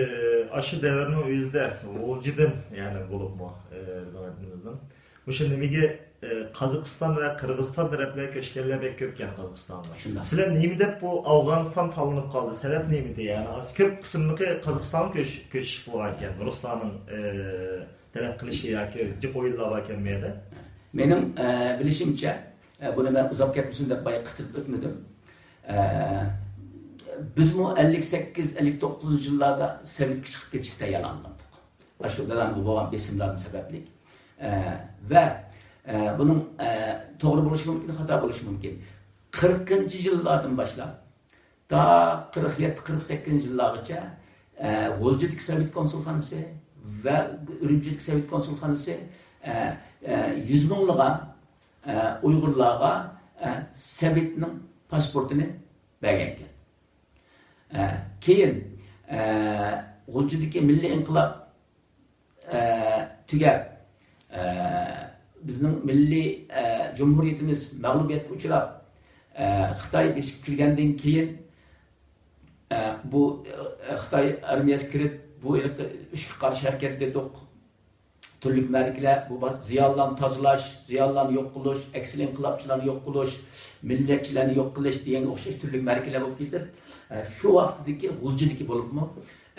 ئاشۇ دەۋرنىڭ ئۆزىدە غۇلجىدىن، يەنى بولۇپمۇ، ئە، بىزنىڭ ۋەتىنىمىزدىن مۇشۇ نېمىگە، ئە، قازاقىستان ۋە قىرغىزىستان تەرەپلەرگە كۆچكەنلەر بەك كۆپكەن قازاقىستانغا. شۇنداق. سىلەر نېمە دەپ بۇ ئافغانىستان تاللىنىپ قالدى؟ سەۋەب نېمىدى؟ يەنى ئاز كۆپ قىسىملىقى قازاقىستانغا كۆچ-، كۆچۈش قىلغانكەن. كەن، رۇسلارنىڭ، ئە، تەلەپ قىلىشى ياكى جىق ئويۇنلار باركەن بۇ يەردە؟ مېنىڭ، ئە، بىلىشىمچە، ئە، بۇنى مەن ئۇزاپ كەتمىسۇن دەپ بايا قىستۇرۇپ ئۆتمىدىم. ئە، بىزمۇ ئەللىك سەككىز، ئەللىك توققۇزىنچى يىللاردا سوۋېتكە چىقىپ كېتىشكە تەييارلانغانىدۇق. ئاشۇ دادامغا بولغان بېسىملاردىن سەۋەبلىك. ئە، ۋە، ئە، بۇنىڭ، ئە، توغرا بولۇشى مۇمكىن، خاتا بولۇشى مۇمكىن. قىرىقىنچى يىللاردىن باشلاپ تا قىرىق يەتتە، قىرىق سەككىزىنچى يىللارغىچە، ئە، غۇلجىدىكى سوۋېت كونسۇلخانىسى ۋە ئۈرۈمچىدىكى سوۋېت كونسۇلخانىسى، ئە، ئە، يۈز مىڭلىغان، ئە، ئۇيغۇرلارغا، ئە، سوۋېتنىڭ پاسپورتىنى بەرگەنكەن. ئە، كېيىن، ئە، غۇلجىدىكى مىللىي ئىنقىلاب ئە، تۈگەپ، ئە، بىزنىڭ مىللىي، ئە، جۇمھۇرىيىتىمىز مەغلۇبىيەتكە ئۇچراپ، ئە، خىتاي بېسىپ كىرگەندىن كېيىن، ئە، بۇ، ئە، خىتاي ئارمىيەسى كىرىپ، بۇ ھېلىقى ئۈچكە قارشى ھەرىكەت دېدۇق. تۈرلۈك مەرىكىلەر، بۇ باس-، زىيالىيلارنى تازىلاش، زىيالىيلارنى يوق قىلىش، ئەكسىل ئىنقىلابچىلارنى يوق قىلىش، مىللەتچىلەرنى يوق قىلىش دېگەنگە ئوخشاش تۈرلۈك مەرىكىلەر بولۇپ كېتىپ، ئە، شۇ ۋاقىتتىكى غۇلجىدىكى بولۇپمۇ،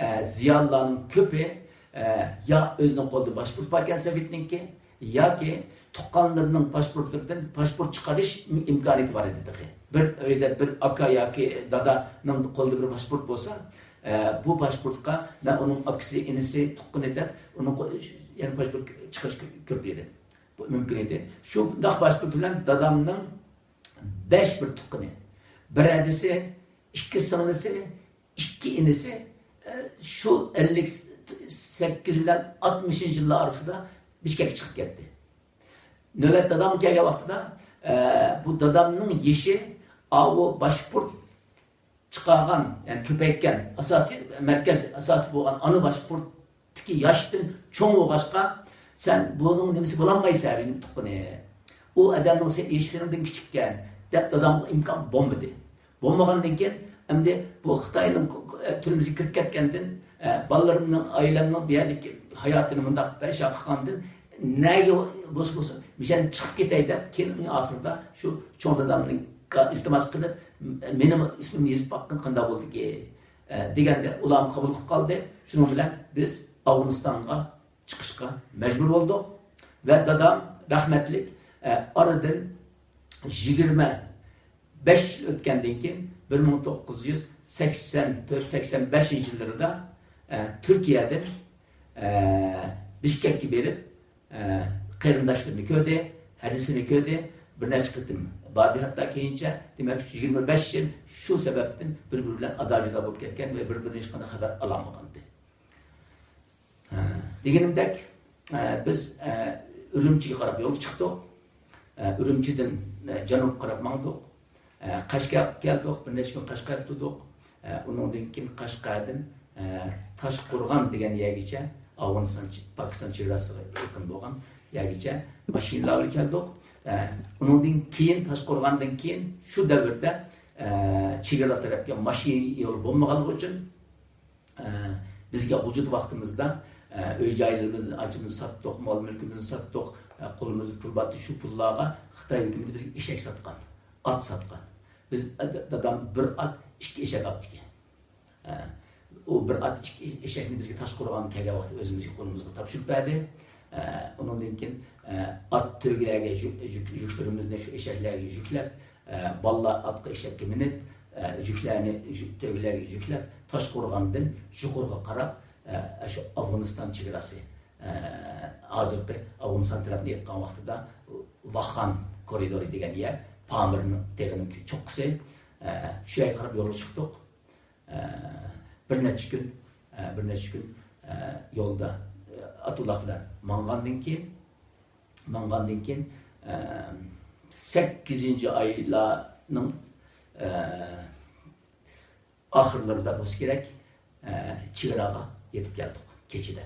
ئە، زىيالىيلارنىڭ كۆپى، ئە، يا ئۆزىنىڭ قولىدا پاسپورت باركەن سوۋېتنىڭكى، ياكى تۇغقانلىرىنىڭ پاسپورتلىرىدىن پاسپورت چىقىرىش ئىمكانىيىتى بار ئىدى تېخى. بىر ئۆيدە بىر ئاكا ياكى دادانىڭ قولىدا بىر پاسپورت بولسا، ئە، بۇ پاسپورتقا مەن ئۇنىڭ ئاكىسى، ئىنىسى، تۇغقىنى دەپ ئۇنىڭ قو-، يەنە پاسپورت چىقىرىش كۆ-، كۆپ ئىدى. بۇ مۇمكىن ئىدى. شۇنداق پاسپورت بىلەن دادامنىڭ بەش بىر تۇغقىنى، بىر ھەدىسى، ئىككى سىڭلىسى، ئىككى ئىنىسى، ئە، شۇ ئەللىك سەككىز بىلەن ئاتمىشىنچى يىللار ئارىسىدا بىشكەككە چىقىپ كەتتى. نۆۋەت دادام كەلگەن ۋاقتىدا، ئە، بۇ دادامنىڭ يېشى ئاۋۇ باشقۇرت چىقارغان، يەنى كۆپەيتكەن ئاساسىي مەركەز، ئاساسىي بولغان ئانا باشقۇرتتىكى ياشتىن چوڭ بولغاچقا، سەن بۇنىڭ نېمىسى بولالمايسەن، بىزنىڭ تۇغقىنى. ئۇ ئادەمنىڭ سە-، يېشى سېنىڭدىن كىچىككەن، دەپ دادامغا ئىمكان بولمىدى. بولمىغاندىن كېيىن، ئەمدى بۇ خىتاينىڭ كو-، كو-، ئە، تۈرمىسىگە كىرىپ كەتكەندىن، ئە، بالىلىرىمنىڭ، ئائىلەمنىڭ بۇ يەردىكى ھاياتىنى مۇنداق پەرىشان قىلغاندىن، نەگە بولسا بولسۇن، مىشەدىن چىقىپ كېتەي دەپ، كېيىن ئەڭ ئاخىرىدا شۇ چوڭ دادامنىڭ ئىلتىماس قىلىپ، مېنىمۇ ئىسمىمنى يېزىپ باققىن، قانداق بولدىكى، ئە، دېگەندە، ئۇلارمۇ قوبۇل قىلىپ قالدى. شۇنىڭ بىلەن بىز ئافغانىستانغا چىقىشقا مەجبۇر بولدۇق. ۋە دادام رەھمەتلىك، ئە، ئارىدىن يىگىرمە بەش يىل ئۆتكەندىن كېيىن، بىر مىڭ توققۇز يۈز سەكسەن تۆت، سەكسەن بەشىنچى يىللىرىدا، ئە، تۈركىيەدىن، ئە، بىشكەككە بېرىپ، ئە، قېرىنداشلىرىنى كۆردى، ھەدىسىنى كۆردى، بىر نەچچە قېتىم باردى ھەتتا كېيىنچە. دېمەك، شۇ يىگىرمە بەش يىل شۇ سەۋەبتىن بىر-بىرى بىلەن ئادا-جۇدا بولۇپ كەتكەن ۋە بىر-بىرىدىن ھېچقانداق خەۋەر ئالالمىغانىدى. ھە، دېگىنىمدەك، ئە، بىز، ئە، ئۈرۈمچىگە قاراپ يولغا چىقتۇق. ئە، ئۈرۈمچىدىن، ئە، جەنۇبقا قاراپ ماڭدۇق. ئە، قەشقەرگە كەلدۇق، بىر نەچچە كۈن قەشقەردە تۇردۇق. ئە، ئۇنىڭدىن كېيىن قەشقەردىن، ئە، تاشقورغان دېگەن يەرگىچە، ئافغانىستان، پاكىستان چېگراسىغا يېقىن بولغان يەرگىچە ماشىنىلار بىلەن كەلدۇق. ئە، ئۇنىڭدىن كېيىن، تاشقورغاندىن كېيىن شۇ دەۋردە، ئە، چېگرا تەرەپكە ماشىنا يولى بولمىغانلىقى ئۈچۈن، ئە، بىزگە ھۇجرىدا ۋاقتىمىزدا، ئە، ئۆي جايلىرىمىزنى، ئاچىمىزنى ساتتۇق، مال مۈلكىمىزنى ساتتۇق، ئە، قولىمىزدا پۇل بارتى، شۇ پۇللارغا خىتاي ھۆكۈمىتى بىزگە ئېشەك ساتقان، ئات ساتقان. بىز، ئە، دادام بىر ئات، ئىككى ئېشەك ئاپتىكەن. ئە، ئۇ بىر ئات، ئىككى ئېشەكنى بىزگە تاشقورغانغا كەلگەن ۋاقىتتا ئۆزىمىزگە، قولىمىزغا تاپشۇرۇپ بەردى. ئە، ئۇنىڭدىن كېيىن، ئە، ئات تۆگىلەرگە يۈك، يۈك، يۈكلىرىمىزنى شۇ ئېشەكلەرگە يۈكلەپ، ئە، بالىلار ئاتقا، ئېشەككە مىنىپ، ئە، يۈكلەرنى يۈك، تۆگىلەرگە يۈكلەپ، تاشقورغاندىن يۇقىرىغا قاراپ، ئە، شۇ ئافغانىستان چېگراسى، ئە، ھازىرقى ئافغانىستان تەرەپنى ئېيتقان ۋاقتىدا ۋاخان كورىدورى دېگەن يەر، پامىرنىڭ تېغىنىڭ چوققىسى، ئە، شۇ يەرگە قاراپ يولغا چىقتۇق. ئە، بىر نەچچە كۈن، ئە، بىر نەچچە كۈن، ئە، يولدا، ئە، ئاتۇللاھ بىلەن ماڭغاندىن كېيىن، ماڭغاندىن كېيىن، ئە، سەككىزىنچى ئايلارنىڭ، ئە، ئاخىرلىرىدا بولسا كېرەك، ئە، چېگراغا يېتىپ كەلدۇق كېچىدە.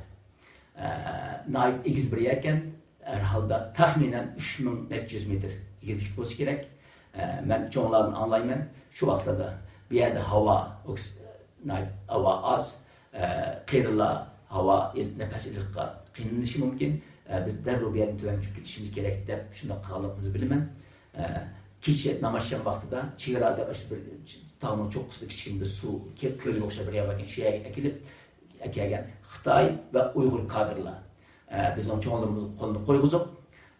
ئە، ناھايىتى ئېگىز بىر يەركەن، ھەر ھالدا تەخمىنەن ئۈچ مىڭ نەچچە يۈز مېتىر ئېگىزلىكتە بولسا كېرەك. ئە، مەن چوڭلاردىن ئاڭلايمەن، شۇ ۋاقىتلاردا بۇ يەردە ھاۋا ئوكس-، ناھايىتى ھاۋا ئاز، ئە، قېرىلار ھاۋا ئېل-، نەپەس ئېلىشقا قىينىلىشى مۇمكىن. ئە، بىز دەررۇ بۇ يەردىن تۆۋەن چۈشۈپ كېتىشىمىز كېرەك دەپ شۇنداق قىلغانلىقىمىزنى بىلىمەن. ئە، كېچە نامازشام ۋاقتىدا چېگرا دەپ ئاشۇ بىر تاغنىڭ چوققىسىدا كىچىككىنە بىر سۇ، كۆ-، كۆلگە ئوخشاش بىر يەر باركەن، شۇ يەرگە ئەكېلىپ، ئەكەلگەن خىتاي ۋە ئۇيغۇر كادىرلار، ئە، بىزنىڭ چوڭلىرىمىزنىڭ قولىنى قويغۇزۇپ،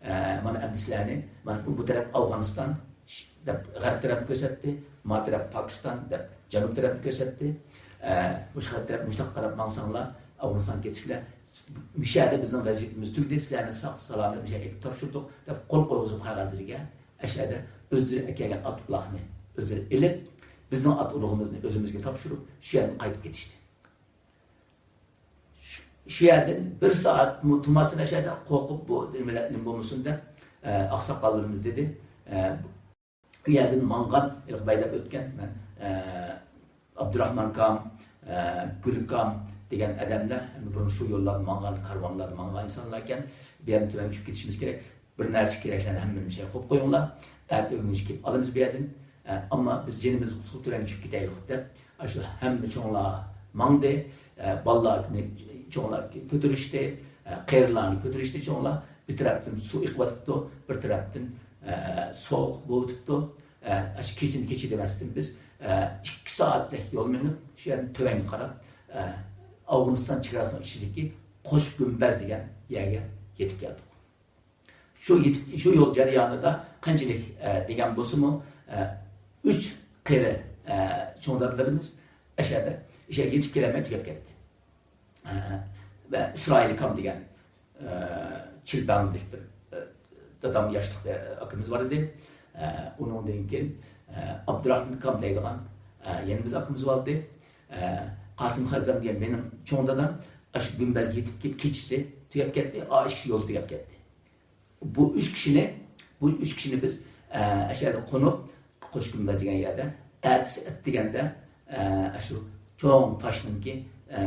ئە، مانا ئەمدى سىلەرنى، مانا بۇ، بۇ تەرەپ ئافغانىستان، ش-، دەپ غەرب تەرەپنى كۆرسەتتى، ما تەرەپ پاكىستان دەپ جەنۇب تەرەپنى كۆرسەتتى. ئە، مۇشۇ تەرەپ مۇشۇنداق قاراپ ماڭساڭلار، ئافغانىستانغا كېتىسىلەر. مۇشۇ يەردە بىزنىڭ ۋەزىپىمىز تۈگىدى، سىلەرنى ساق سالامەت مۇشۇ يەرگە ئېلىپ تاپشۇردۇق، دەپ قول قويغۇزۇپ قەغەزلىرىگە، ئەشەدە ئۆزلىرى ئەكەلگەن ئات ئۇلاغنى ئۆزلىرى ئېلىپ، بىزنىڭ ئات ئۇلىغىمىزنى ئۆزىمىزگە تاپشۇرۇپ، شۇ يەردىن قايتىپ كېتىشتى. شۇ، شۇ يەردىن بىر سائەتمۇ تۇرماستىن، ئەشەدە قورقۇپ، بۇ نېمىلەر نېمە بولمىسۇن دەپ، ئە، ئاقساقاللىرىمىز دېدى. ئە، ئۇ يەردىن ماڭغان، ھېلىقى بەيدەپ ئۆتكەن، مەن، ئە، ئابدۇراخمان ئاكام، ئە، گۈل ئاكام دېگەن ئادەملەر، بۇرۇن شۇ يوللاردا ماڭغان، كارۋانلاردا ماڭغان ئىنسانلار ئىكەن. بۇ يەردىن تۆۋەن چۈشۈپ كېتىشىمىز كېرەك. بىر نەرسە كېرەكلەرنى ھەممىنى مۇشۇ يەرگە قويۇپ قويۇڭلار. ئەتە ئۆگىنىشكە كېلىپ ئالىمىز بۇ يەردىن. ئە، ئەمما بىز جېنىمىزنى قۇتقۇزۇپ تۆۋەن چۈشۈپ كېتەيلۇق دەپ، ئاشۇ ھەممە چوڭلار ماڭدى. ئە، بالىلارنى چوڭلار كۆتۈرۈشتى، ئە، قېرىلارنى كۆتۈرۈشتى چوڭلار. بىر تەرەپتىن سۇ ئېقىۋاتىپتۇ، بىر تەرەپتىن، ئە، سوغۇق بولۇۋاتىپتۇ. ئە، ئاشۇ كېچىنى كېچە دېمەستىن بىز، ئە، ئىككى سائەتلىك يول مېڭىپ، شۇ يەردىن تۆۋەنگە قاراپ، ئە، ئافغانىستان چېگراسىنىڭ ئىچىدىكى قوش گۈمبەز دېگەن يەرگە يېتىپ كەلدۇق. شۇ يېتىپ، شۇ يول جەريانىدا قانچىلىك، ئە، دېگەن بولسىمۇ، ئە، ئۈچ قېرى، ئە، چوڭ دادىلىرىمىز ئەشەدە، ئەشەگە يېتىپ كېلەلمەي تۈگەپ كەتتى. ئە، ۋە ئىسرائىل ئاكام دېگەن، ئە، چىلپەڭزىلىك بىر، ئە، دادام ياشلىق، ئە، ئاكىمىز بار ئىدى. ئە، ئۇنىڭدىن كېيىن، ئە، ئابدۇراخمان ئاكام دەيدىغان، ئە، يەنە بىز ئاكىمىز بولدى. ئە، قاسىم خەلپەم دېگەن مېنىڭ چوڭ دادام، ئاشۇ گۈمبەزگە يېتىپ كېلىپ كېچىسى تۈگەپ كەتتى، ئا، ئىككىسى يولدا تۈگەپ كەتتى. بۇ ئۈچ كىشىنى، بۇ ئۈچ كىشىنى بىز، ئە، ئەشەدە قونۇپ، قوش گۈمبەز دېگەن يەردە، ئەتىسى ئەتىگەندە، ئە، ئاشۇ چوڭ تاشنىڭكى، ئە،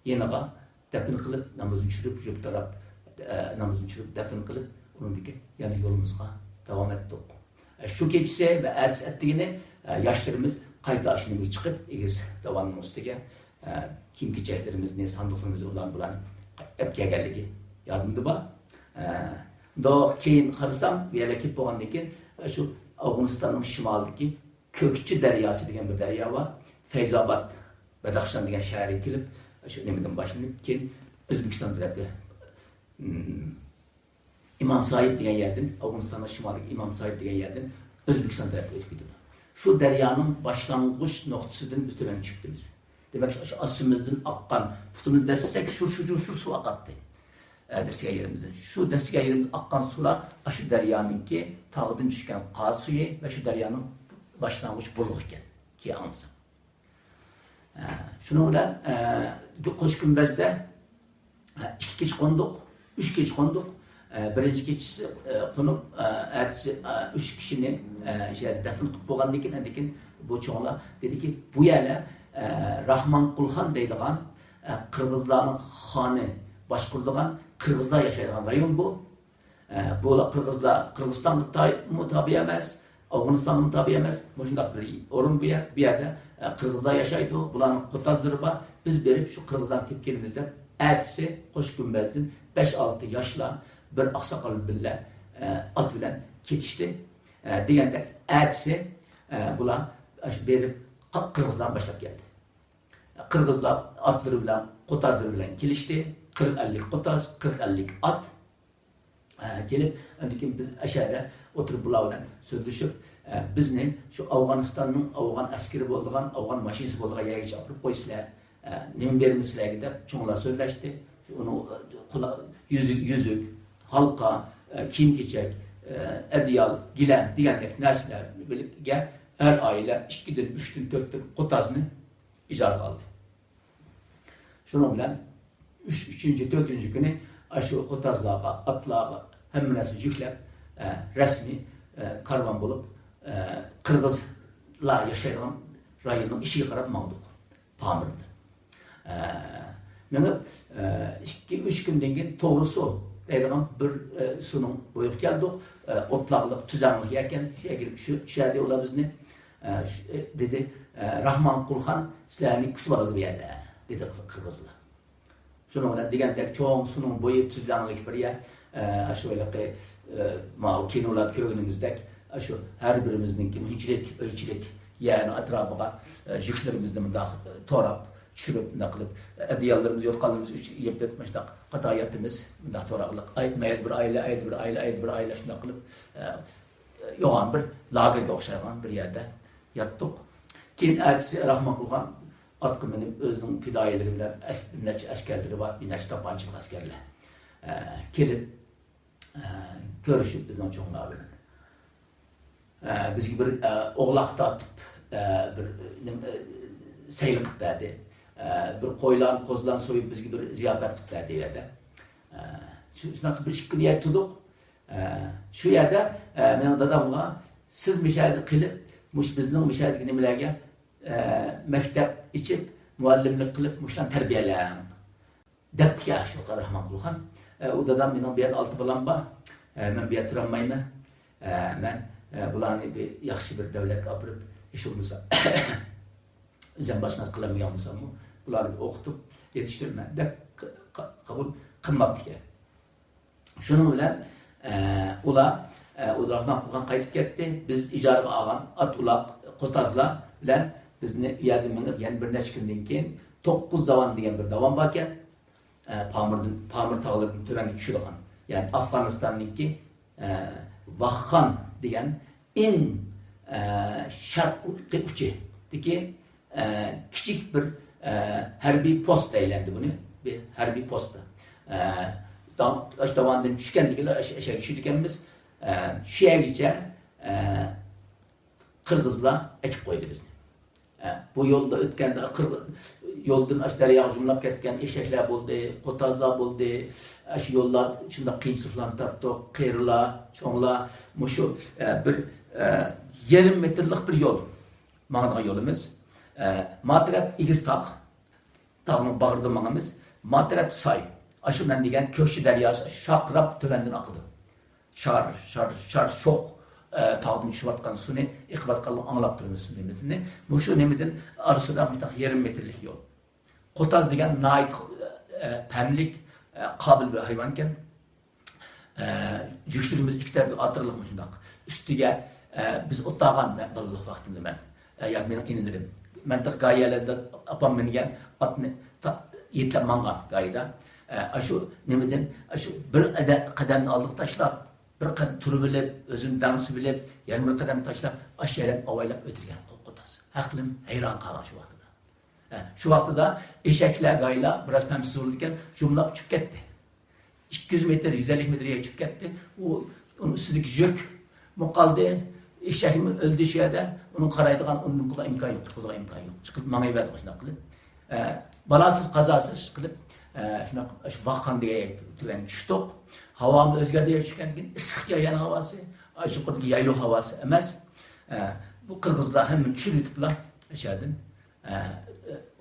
يېنىغا دەپنە قىلىپ، نامىزىنى چۈشۈرۈپ، يۇرت تاراپ، ئە، نامىزىنى چۈشۈرۈپ، دەپنە قىلىپ، ئۇنىڭدىن كېيىن يەنە يولىمىزغا داۋام ئەتتۇق. ئە، شۇ كېچىسى ۋە ئەتىسى ئەتىگىنى، ئە، ياشلىرىمىز قايتا ئاشۇ نېمىگە چىقىپ، ئېگىز داۋاننىڭ ئۈستىگە، ئە، كىيىم-كېچەكلىرىمىزنى، ساندۇقلىرىمىزنى، ئۇلارنى، بۇلارنى ئەپ كەلگەنلىكى يادىمدا بار. ئە، مۇنداق كېيىن قارىسام، بۇ يەرلەر كېلىپ بولغاندىن كېيىن، شۇ ئافغانىستاننىڭ شىمالىدىكى كۆكچى دەرياسى دېگەن بىر دەريا بار. فەيزاباد، بەدەخشان دېگەن شەھەرگە كېلىپ، شۇ نېمىدىن باشلىنىپ، كېيىن ئۆزبېكىستان تەرەپكە، ئىمام ساھىب دېگەن يەردىن، ئافغانىستاننىڭ شىمالىدىكى ئىمام ساھىب دېگەن يەردىن ئۆزبېكىستان تەرەپكە ئۆتۈپ كېتىدۇ. شۇ دەريانىڭ باشلانغۇچ نۇقتىسىدىن بىز تۆۋەن چۈشۈپتىمىز. دېمەك، شۇ ئاستىمىزدىن ئاققان، پۇتىمىز دەسسەك، شۇر، شۇر، شۇر، شۇر سۇ ئاقاتتى. ئە، دەسسىگەن يېرىمىزدىن. شۇ دەسسىگەن يېرىمىز ئاققان سۇلار ئاشۇ دەريانىڭكى تاغدىن چۈشكەن قار سۈيى ۋە شۇ دەريانىڭ باشلانغۇچ بۇلىقى ئىكەن. كېيىن ئاڭلىسام. ئە، شۇنىڭ بىلەن، ئە، قوش گۈمبەزدە، ئە، ئىككى كېچە قوندۇق، ئۈچ كېچە قوندۇق. ئە، بىرىنچى كېچىسى، ئە، قونۇپ، ئە، ئەتىسى، ئە، ئۈچ كىشىنى، ئە، شۇ يەردە دەپنە قىلىپ بولغاندىن كېيىن، ئاندىن كېيىن بۇ چوڭلار دېدىكى، بۇ يەرلەر، ئە، راخمان قۇلخان دەيدىغان، ئە، قىرغىزلارنىڭ خانى باشقۇرىدىغان، قىرغىزلار ياشايدىغان رايون بۇ. ئە، بۇلار قىرغىزلار قىرغىزىستانغا تا-، مۇ تابىئ ئەمەس، ئافغانىستانغىمۇ تابىئ ئەمەس. مۇشۇنداق بىر ئورۇن بۇ يەر. بۇ يەردە، ئە، قىرغىزلار ياشايدۇ. بۇلارنىڭ قوتازلىرى بار. بىز بېرىپ شۇ قىرغىزلارنى تېپىپ كېلىمىز دەپ، ئەتىسى قوش گۈمبەزدىن بەش-ئالتە ياشلار بىر ئاقساقال بىلەن بىللە، ئە، ئات بىلەن كېتىشتى. ئە، دېگەندەك، ئەتىسى، ئە، بۇلار بېرىپ قا-، قىرغىزلارنى باشلاپ كەلدى. قىرغىزلار ئاتلىرى بىلەن، قوتازلىرى بىلەن كېلىشتى. قىرىق-ئەللىك قوتاز، قىرىق-ئەللىك ئات. ئە، كېلىپ، ئاندىن كېيىن بىز ئەشەدە ئولتۇرۇپ بۇلار بىلەن سۆزلىشىپ، ئە، بىزنى شۇ ئافغانىستاننىڭ ئافغان ئەسكىرى بولىدىغان، ئافغان ماشىنىسى بولىدىغان يەرگىچە ئاپىرىپ قويسىلەر، ئە، نېمە بېرىمىز سىلەرگە دەپ چوڭلار سۆزلەشتى. ئۇنىڭ، ئە، قۇلا-، يۈزۈك، يۈزۈك، ھالقا، ئە، كىيىم-كېچەك، ئە، ئەدىيال، گىلەم دېگەندەك نەرسىلەر بىلەن ھەر ئائىلە ئىككىدىن، ئۈچتىن، تۆتتىن قوتازنى ئىجارىغا ئالدى. شۇنىڭ بىلەن ئۈچ، ئۈچىنچى، تۆتىنچى كۈنى ئاشۇ قوتازلارغا، ئاتلارغا ھەممە نەرسە يۈكلەپ، ئە، رەسمىي، ئە، كارۋان بولۇپ، ئە، قىرغىزلار ياشايدىغان رايوننىڭ ئىشىگە قاراپ ماڭدۇق. پامىردىن. ئە، مېڭىپ، ئە، ئىككى، ئۈچ كۈندىن كېيىن توغرا سۇ دەيدىغان بىر، ئە، سۇنىڭ بويىغا كەلدۇق. ئە، ئوتلاقلىق، تۈزەڭلىك يەركەن، شۇ يەرگە كېلىپ چۈشۈردى ئۇلار بىزنى. ئە، شۇ، ئە، دېدى، ئە، راخمان قۇلخان سىلەرنى كۈتۈۋالىدۇ بۇ يەردە، دېدى قىز-، قىرغىزلار. شۇنىڭ بىلەن دېگەندەك چوڭ سۇنىڭ بويى تۈزلەڭلىك بىر يەر. ئە، ئاشۇ ھېلىقى، ئە، ماۋۇ كىنولاردا كۆرگىنىمىزدەك، ئاشۇ ھەر بىرىمىزنىڭكى مۇنچىلىك ئۆيچىلىك يەرنىڭ ئەتراپىغا، ئە، يۈكلىرىمىزنى مۇنداق، ئە، توراپ چۈشۈرۈپ، مۇنداق قىلىپ، ئە، ئەدىياللىرىمىز، يوتقانلىرىمىز ئۈچ يېپىپ مۇشۇنداق قاتار ياتىمىز. مۇنداق توراقلىق. ئاي، مەيەردە بىر ئائىلە، ئەيدە بىر ئائىلە، ئەيدە بىر ئائىلە شۇنداق قىلىپ، ئە، يوغان بىر لاگېرگە ئوخشايدىغان بىر يەردە ياتتۇق. كېيىن ئەتىسى راخمان قۇلخان ئاتقا مىنىپ، ئۆزىنىڭ پىدائىيلىرى بىلەن ئەس-، بىر نەچچە ئەسكەرلىرى بار، بىر نەچچە تاپانچىلىق ئەسكەرلەر، ئە، كېلىپ، ئە، كۆرۈشۈپ بىزنىڭ چوڭلار بىلەن. ئە، بىزگە بىر، ئە، ئوغلاق تارتىپ، ئە، بىر، نېمە، ئە، سەيلە قىلىپ بەردى. ئە، بىر قويلارنى، قوزىلارنى سويۇپ بىزگە بىر زىياپەت قىلىپ بەردى ئۇ يەردە. ئە، شۇ، شۇنداق بىر ئىككى كۈن يەر تۇردۇق. ئە، شۇ يەردە، ئە، مېنىڭ دادامغا، سىز مىشەدە قېلىپ، مۇشۇ بىزنىڭ مىشەدىكى نېمىلەرگە، ئە، مەكتەپ ئېچىپ، مۇئەللىملىك قىلىپ، مۇشۇلارنى تەربىيەلەڭ، دەپتىكەن شۇ راخمان قۇلخان. ئە، ئۇ دادام، مېنىڭ بۇ يەردە ئالتە بالام بار. ئە، مەن بۇ يەردە تۇرالمايمەن. ئە، مەن، ئە، بۇلارنى بىر ياخشى بىر دۆلەتكە ئاپىرىپ، ھېچ بولمىسا ئۆزۈم باشقا نەرسە قىلالمىغان بولساممۇ، بۇلارنى بىر ئوقۇتۇپ يېتىشتۈرىمەن دەپ ق-، ق-، قوبۇل قىلماپتىكەن. شۇنىڭ بىلەن، ئە، ئۇلار، ئە، ئۇ راخمان قۇلخان قايتىپ كەتتى. بىز ئىجارىگە ئالغان ئات، ئۇلاق، قوتازلار بىلەن بىزنى ئۇ يەردىن مېڭىپ، يەنە بىر نەچچە كۈندىن كېيىن توققۇز داۋان دېگەن بىر داۋان باركەن. ئە، پامىردىن، پامىر تاغلىرىدىن تۆۋەنگە چۈشىدىغان، يەنى ئافغانىستاننىڭكى، ئە، ۋاخخان دېگەن ئەڭ، ئە، شەرقىي ئۇچىدىكى، ئە، كىچىك بىر، ئە، ھەربىي پوست دەيلەمدى بۇنى. بىر ھەربىي پوست. ئە، دا-، ئاشۇ داۋاندىن چۈشكەندىكىلا ئەش-، ئەشەگە چۈشىدىكەنمىز. ئە، شۇ يەرگىچە، ئە، قىرغىزلار ئەكىپ قويدى بىزنى. بۇ يولدا ئۆتكەندە، قىر-، يولدىن ئاشۇ دەرياغا يۇملاپ كەتكەن ئېشەكلەر بولدى، قوتازلار بولدى. ئاشۇ يوللار شۇنداق قىيىنچىلىقلارنى تارتتۇق. قېرىلار، چوڭلار، مۇشۇ، ئە، بىر، ئە، يېرىم مېتىرلىق بىر يول. ماڭىدىغان يولىمىز. ئە، ما تەرەپ ئېگىز تاغ، تاغنىڭ باغرىدا ماڭىمىز. ما تەرەپ ساي. ئاشۇ مەن دېگەن كۆكچى دەرياسى شارقىراپ تۆۋەندىن ئاقىدۇ. شار، شار، شار، شوخ، ئە، تاغدىن چۈشۈۋاتقان سۇنى ئېقىۋاتقانلىقىنى ئاڭلاپ تۇرىمىز، سۇ نېمىسىنى. مۇشۇ نېمىدىن ئارىسىدا مۇشۇنداق يېرىم مېتىرلىك يول. قوتاز دېگەن ناھايىتى، ئە، پەملىك، ئە، قابىل بىر ھايۋان ئىكەن. ئە، يۈكلىرىمىز ئىككى تەرەپكە ئارتىرىلىق مۇشۇنداق. ئۈستىگە، ئە، بىز ئولتۇرغان، مەن بالىلىق ۋاقتىمدا مەن، ئە، ياكى مېنىڭ ئىنىلىرىم. مەن تېخى گايەلەردە ئاپام مىنگەن ئاتنى تا-، يېتىلەپ ماڭغان گايىدا. ئە، ئاشۇ نېمىدىن، ئاشۇ بىر ئەدە-، قەدەمنى ئالدىغا تاشلاپ، بىر قەدەم تۇرۇۋېلىپ، ئۆزىنى دەڭسىۋېلىپ، يەنە بىر قەدەم تاشلاپ، ئاشۇ يەردىن ئاۋايلاپ ئۆتىدىكەن قو-، قوتاز. ئەقلىم ھەيران قالغان شۇ ۋاقتىدا. ئە، شۇ ۋاقتىدا ئېشەكلەر، گايىلار بىراز پەمسىز بولىدىكەن، يۇملاپ چۈشۈپ كەتتى. ئىككى يۈز مېتىر، يۈز ئەللىك مېتىر يەرگە چۈشۈپ كەتتى. ئۇ، ئۇنىڭ ئۈستىدىكى يۈك مۇ قالدى. ئېشەكمۇ ئۆلدى شۇ يەردە. ئۇنىڭ قارايدىغان، ئۇنىڭ قىلىدىغان ئىمكانى يوق، تۇتقۇزىدىغان ئىمكانى يوق. چىقىپ ماڭىۋەردى شۇنداق قىلىپ. ئە، بالاسىز، قازاسىز قىلىپ، ئە، شۇنداق، شۇ ۋاخخان دېگەن يەرگە تۆۋەن چۈشتۇق. ھاۋامۇ ئۆزگەردى، يەر چۈشكەندىن كېيىن ئىسسىق يەرنىڭ ھاۋاسى، ئاشۇ يۇقىرىدىكى يايلاۋ ھاۋاسى ئەمەس. ئە، بۇ قىرغىزلار ھەممىنى چۈشۈرۈۋېتىپلا ئاشۇ يەردىن، ئە،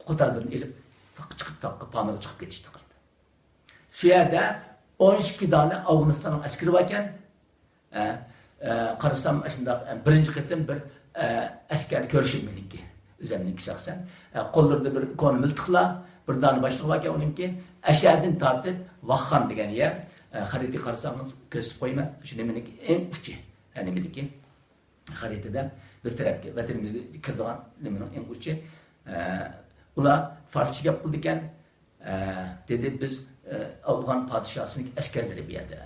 قوتازلىرىنى ئېلىپ، تاغقا چىقىپ، تاغقا پامىرغا چىقىپ كېتىشتى قايتا. شۇ يەردە ئون ئىككى دانە ئافغانىستاننىڭ ئەسكىرى باركەن. ئە، ئە، قارىسام، ئاشۇنداق، ئە، بىرىنچى قېتىم بىر، ئە، ئەسكەرنى كۆرۈشۈم مېنىڭكى، ئۆزۈمنىڭكى شەخسەن. ئە، قوللىرىدا بىر كونا مىلتىقلار، بىر دانە باشلىقى باركەن ئۇنىڭكى. ئەشەدىن تارتىپ ۋاخخان دېگەن يەر، ئە، خەرىتىگە قارىساڭىز كۆرسىتىپ قويىمەن، شۇ نېمىنىڭكى ئەڭ ئۇچى، ئە، نېمىدىكى خەرىتىدە بىز تەرەپكە، ۋەتىنىمىزگە كىرىدىغان نېمىنىڭ ئەڭ ئۇچى. ئە، ئۇلار فارسچە گەپ قىلىدىكەن. ئە، دېدى، بىز، ئە، ئافغان پادىشاسىنىڭ ئەسكەرلىرى بۇ يەردە.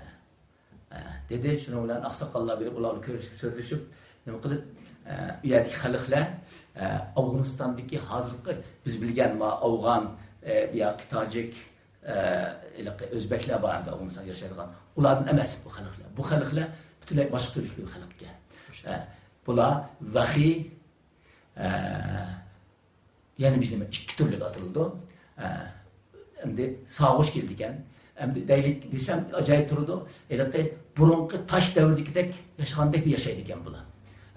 ئە، دېدى، شۇنىڭ بىلەن ئاقساقاللار بېرىپ، ئۇلار بىلەن كۆرۈشۈپ، سۆزلىشىپ، نېمە قىلىپ، ئە، ئۇ يەردىكى خەلقلەر، ئە، ئافغانىستاندىكى ھازىرقى بىز بىلگەن ما ئافغان، ئە، ياكى تاجىك، ئە، ھېلىقى ئۆزبەكلەر بار ئەمدى ئافغانىستاندا ياشايدىغان. ئۇلاردىن ئەمەس بۇ خەلقلەر. بۇ خەلقلەر پۈتۈنلەي باشقا تۈرلۈك بىر خەلق ئىكەن. ئە، بۇلار ۋەخىي، ئە، يەنە بىر نېمە، ئىككى تۈرلۈك ئاتىلىدۇ. ئە، ئەمدى ساغۇش كېلىدىكەن. ئەمدى دەيلىك دېسەم ئاجايىپ تۇرىدۇ. ھېلىقى بۇرۇنقى تاش دەۋرىدىكىدەك ياشىغاندەك ياشايدىكەن بۇلار.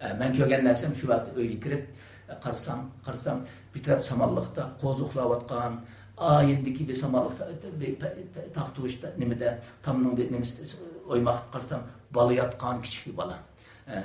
ئە، مەن كۆرگەن نەرسەم شۇ ۋاقىتتا ئۆيگە كىرىپ، ئە، قارىسام، قارىسام، بىر تەرەپ سامانلىقتا قوزا ئۇخلاۋاتقان، ئا، يېنىدىكى بىر سامانلىقتا بىر پە-، تاختا ئۈستىدە نېمىدە، تامنىڭ بىر نېمىسىدە ئويماقتا قارىسام، بالا ياتقان، كىچىك بىر بالا. ئە،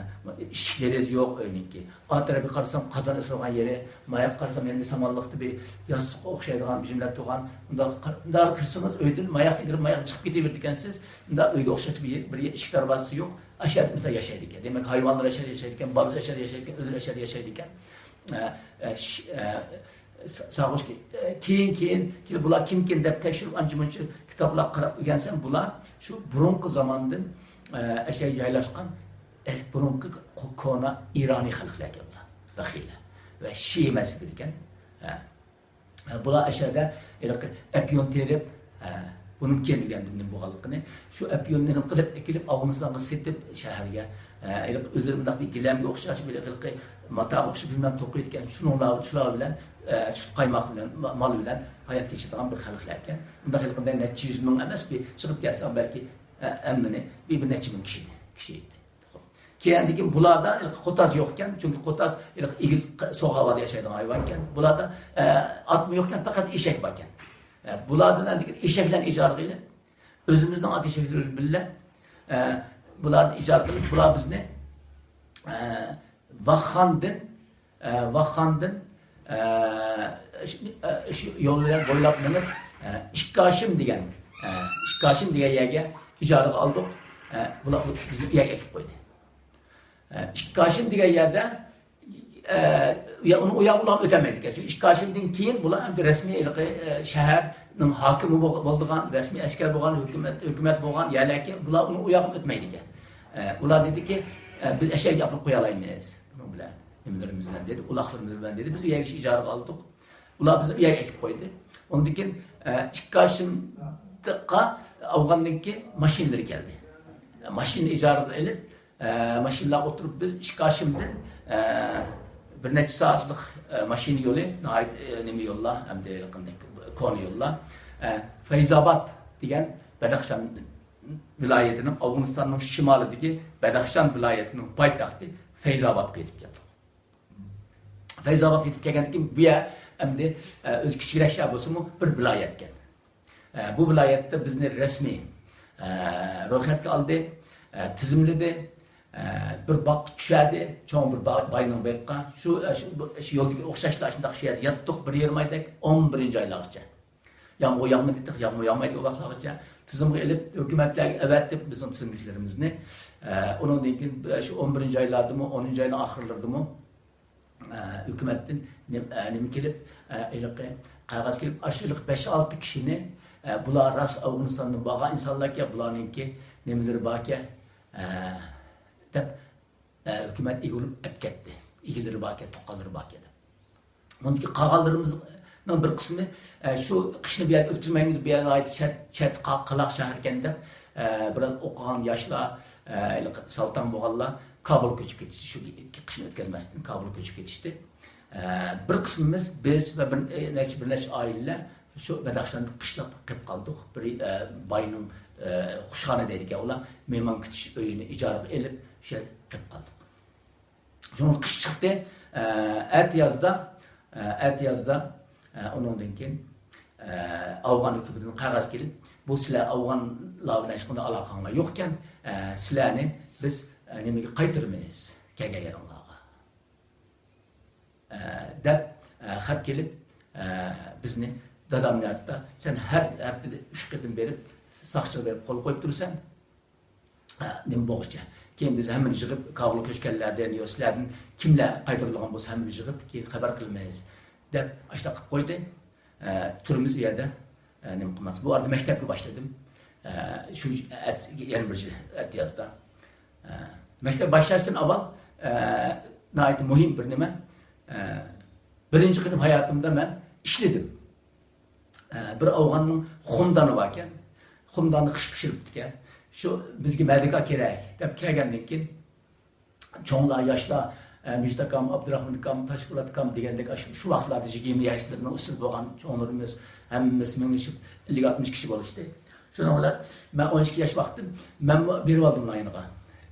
ئىشىك دېرىزە يوق ئۆينىڭكى. ئا تەرەپكە قارىسام، قازان ئېسىلغان يېرى، ماياققا قارىسام يەنە بىر سامانلىقتا بىر ياستۇققا ئوخشايدىغان بىر جۈملە تۇرغان. مۇنداق قار-، مۇنداق كىرسىڭىز ئۆيدىن ماياقتىن كىرىپ ماياقتىن چىقىپ كېتىۋېرىدىكەنسىز. مۇنداق ئۆيگە ئوخشاش بىر، بىر ئىشىك دەرۋازىسى يوق. ئاشۇ يەردە مۇنداق ياشايدىكەن. دېمەك، ھايۋانلار ئاشۇ يەردە ياشايدىكەن، بالىسى ئاشۇ يەردە ياشايدىكەن، ئۆزى ئاشۇ يەردە ياشايدىكەن. ئە، ئە، ش-، ئە، سا-، ساغۇش كېيىن، كېيىن، كېيىن كېلىپ بۇلار كىمكىن دەپ تەكشۈرۈپ ئانچە مۇنچە كىتابلارغا قاراپ ئۆگەنسەم، بۇلار شۇ بۇرۇنقى زاماندىن، ئە، ئەشەگە جايلاشقان، ئە، بۇرۇنقى كو-، كونا ئىرانىي خەلقلەر ئىكەن بۇلار. بەخىيلەر ۋە شىئە مەزھىپىدىكەن. ئە، ئە، بۇلار ئەشەدە ھېلىقى ئەپيۈن تېرىپ، ئە، بۇنىڭ كېيىن ئۆگەندىم نېمە بولغانلىقىنى. شۇ ئەپيۈننى نېمە قىلىپ، ئەكېلىپ ئافغانىستانغا سېتىپ شەھەرگە، ئە، ھېلىقى ئۆزلىرى مۇنداق بىر گىلەمگە ئوخشاش، بىر ھېلىقى ماتا ئوخشاش بىلمەم توقۇيدىكەن. شۇنىڭلار، شۇلار بىلەن، ئە، سۈت قايماق بىلەن، ما-، مال بىلەن ھايات كەچۈرىدىغان بىر خەلقلەر ئىكەن. ئۇنداق ھېلىقىدەك نەچچە يۈز مىڭ ئەمەس، بىر چىقىپ كەلسەڭ بەلكى، ئە، ھەممىنى بىر، بىر نەچچە مىڭ كىشى، كىشى ئىدى. كېيىندىن كېيىن بۇلاردا ھېلىقى قوتاز يوقكەن، چۈنكى قوتاز ھېلىقى ئېگىز ق-، سوغۇق ھاۋادا ياشايدىغان ھايۋان ئىكەن. بۇلاردا، ئە، ئاتمۇ يوقكەن، پەقەت ئېشەك باركەن. ئە، بۇلاردىن ئەندىكىن ئېشەكلەرنى ئىجارىگە ئېلىپ، ئۆزىمىزنىڭ ئات ئېشەكلىرى بىلەن، ئە، بۇلارنى ئىجارە قىلىپ، بۇلار بىزنى، ئە، ۋاخخاندىن، ئە، ۋاخخاندىن، ئە، شۇ، ئە، شۇ يول بىلەن بويلاپ مېڭىپ، ئە، ئىككاشىم دېگەن، ئە، ئىككاشىم دېگەن يەرگە ئىجارىگە ئالدۇق. ئە، بۇلار بىزنى ئۇ يەرگە ئەكىپ قويدى. ئە، ئىككاشىم دېگەن يەردە، ئە، يا، ئۇنى ئۇ ياققا ئۇلار ئۆتەلمەيدىكەن. چۈنكى ئىككاشىمدىن كېيىن بۇلار ئەمدى رەسمىي ھېلىقى، ئە، شەھەرنىڭ ھاكىمى بول-، بولىدىغان، رەسمىي ئەسكەر بولغان، ھۆكۈمەت، ھۆكۈمەت بولغان يەرلەركەن، بۇلار ئۇنى ئۇ ياققا ئۆتمەيدىكەن. ئە، ئۇلار دېدىكى، ئە، بىز ئەشەگە ئاپىرىپ قويالايمىز بۇنىڭ بىلەن، نېمىلىرىمىز بىلەن دېدى، ئۇلاقلىرىمىز بىلەن دېدى. بىز ئۇ يەرگە ئىجارىگە ئالدۇق. ئۇلار بىزنى ئۇ يەرگە ئەكىپ قويدى. ئۇندىن كېيىن، ئە، ئىككاشىمغا ئافغاننىڭكى ماشىنىلىرى كەلدى. ماشىنا ئىجارىگە ئېلىپ، ئە، ماشىنىلارغا ئولتۇرۇپ بىز ئىككاشىمدىن، ئە، بىر نەچچە سائەتلىك، ئە، ماشىنا يولى، ناھايىتى، ئە، نېمە يوللار، ئەمدى كونا يوللار. ئە، فەيزاباد دېگەن بەدەخشان ۋىلايىتىنىڭ، ئافغانىستاننىڭ شىمالىدىكى بەدەخشان ۋىلايىتىنىڭ پايتەختى فەيزابادقا يېتىپ كەلدۇق. فەيزابادقا يېتىپ كەلگەندىن كېيىن، بۇ يەر ئەمدى، ئە، ئۆزى كىچىكرەك شەھەر بولسىمۇ، بىر ۋىلايەتكەن. ئە، بۇ ۋىلايەتتە بىزنى رەسمىي، ئە، رويخەتكە ئالدى، ئە، تىزىملىدى. ئە، بىر باغقا چۈشەردى، چوڭ بىر باغ-، باينىڭ باغقا. شۇ، ئە، شۇ، بۇ، شۇ يولدىكى ئوخشاشلا شۇنداق شۇ يەردە ياتتۇق بىر يېرىم ئايدەك، ئون بىرىنچى ئايلارغىچە. يامغۇر ياغمىدى، تېخى يامغۇر ياغمايدۇ ئۇ ۋاقىتلارغىچە. تىزىمغا ئېلىپ، ھۆكۈمەتلەرگە ئەۋەتىپ، بىزنىڭ تىزىملىكلىرىمىزنى. ئە، ئۇنىڭدىن كېيىن، شۇ ئون بىرىنچى ئايلاردىمۇ، ئونىنچى ئاينىڭ ئاخىرلىرىدىمۇ، ئە، ھۆكۈمەتتىن نېم-، ئە، نېمە كېلىپ، ئە، ھېلىقى قەغەز كېلىپ، ئاشۇ ھېلىقى بەش-ئالتە كىشىنى، ئە، بۇلار راست ئافغانىستاندىن بارغان ئىنسانلاركەن، بۇلارنىڭكى نېمىلىرى باركەن، ئە، دەپ، ئە، ھۆكۈمەت ئىگە بولۇپ ئەپ كەتتى. ئىگىلىرى باركەن، تۇغقانلىرى باركەن دەپ. ئۇندىكى قالغانلىرىمىزنىڭ بىر قىسمى، ئە، شۇ قىشنى بۇ يەردە ئۆتكۈزمەيمىز، بۇ يەر ناھايىتى چەت، چەت قا-، قالاق شەھەركەن دەپ، ئە، بىرەر ئوقۇغان ياشلار، ئە، ھېلىقى سالتاڭ بولغانلار كابۇلغا كۆچۈپ كېتىشتى. شۇ ئىككى قىشنى ئۆتكۈزمەستىن كابۇلغا كۆچۈپ كېتىشتى. ئە، بىر قىسمىمىز، بىز ۋە بىر، ئە، نەچچە، بىر نەچچە ئائىلىلەر شۇ بەدەخشاندا قىشلاپ قېلىپ قالدۇق. بىر، ئە، باينىڭ، ئە، قۇشخانا دەيدىكەن ئۇلار، مېھمان كۈتۈش ئۆيىنى ئىجارىگە ئېلىپ، شۇ يەردە قېلىپ قالدۇق. شۇڭا قىش چىقتى. ئە، ئەتىيازدا، ئە، ئەتىيازدا، ئە، ئۇنىڭدىن كېيىن، ئە، ئافغان ھۆكۈمىتىدىن قەغەز كېلىپ، بۇ سىلەر ئافغانلار بىلەن ھېچقانداق ئالاقەڭلار يوقكەن، ئە، سىلەرنى بىز، ئە، نېمىگە قايتۇرىمىز، كەلگەن يېرىڭلارغا، ئە، دەپ، ئە، خەت كېلىپ، ئە، بىزنى دادامنى ھەتتا سەن ھەر ھەپتىدە ئۈچ قېتىم بېرىپ، ساقچىغا بېرىپ قول قويۇپ تۇرىسەن. ھە، نېمە بولغۇچە. كېيىن بىز ھەممىنى يىغىپ، كابۇلغا كۆچكەنلەردىن، يا سىلەردىن كىملەر قايتۇرۇلغان بولسا، ھەممىنى يىغىپ، كېيىن خەۋەر قىلىمىز، دەپ ئاشۇنداق قىلىپ قويدى. ھە، تۇرىمىز ئۇ يەردە. ھە، نېمە قىلماس. بۇ ئارىدا مەكتەپكە باشلىدىم. ھە، شۇ ئەت-، يەنە بىر يىل ئەتىيازدا. ھە، مەكتەپ باشلاشتىن ئاۋۋال، ھە، ناھايىتى مۇھىم بىر نېمە. ھە، بىرىنچى قېتىم ھاياتىمدا مەن ئىشلىدىم. ئە، بىر ئافغاننىڭ قۇمدانى باركەن. قۇمداندا قىش پىشۇرۇپتىكەن. شۇ بىزگە مەلىكا كېرەك دەپ كەلگەندىن كېيىن، چوڭلار، ياشلار، ئە، مىجىت ئاكام، ئابدۇراخمان ئاكام، تاشپولات ئاكام دېگەندەك، شۇ، شۇ ۋاقىتلاردا يىگىرمە ياشلىرىنىڭ ئۈستىدە بولغان چوڭلىرىمىز ھەممىمىز مىڭلىشىپ، ئەللىك ئاتمىش كىشى بولۇشتى. شۇنىڭ بىلەن مەن ئون ئىككى ياش ۋاقتىم، مەنمۇ بېرىۋالدىم ئۇلارنىڭ يېنىغا.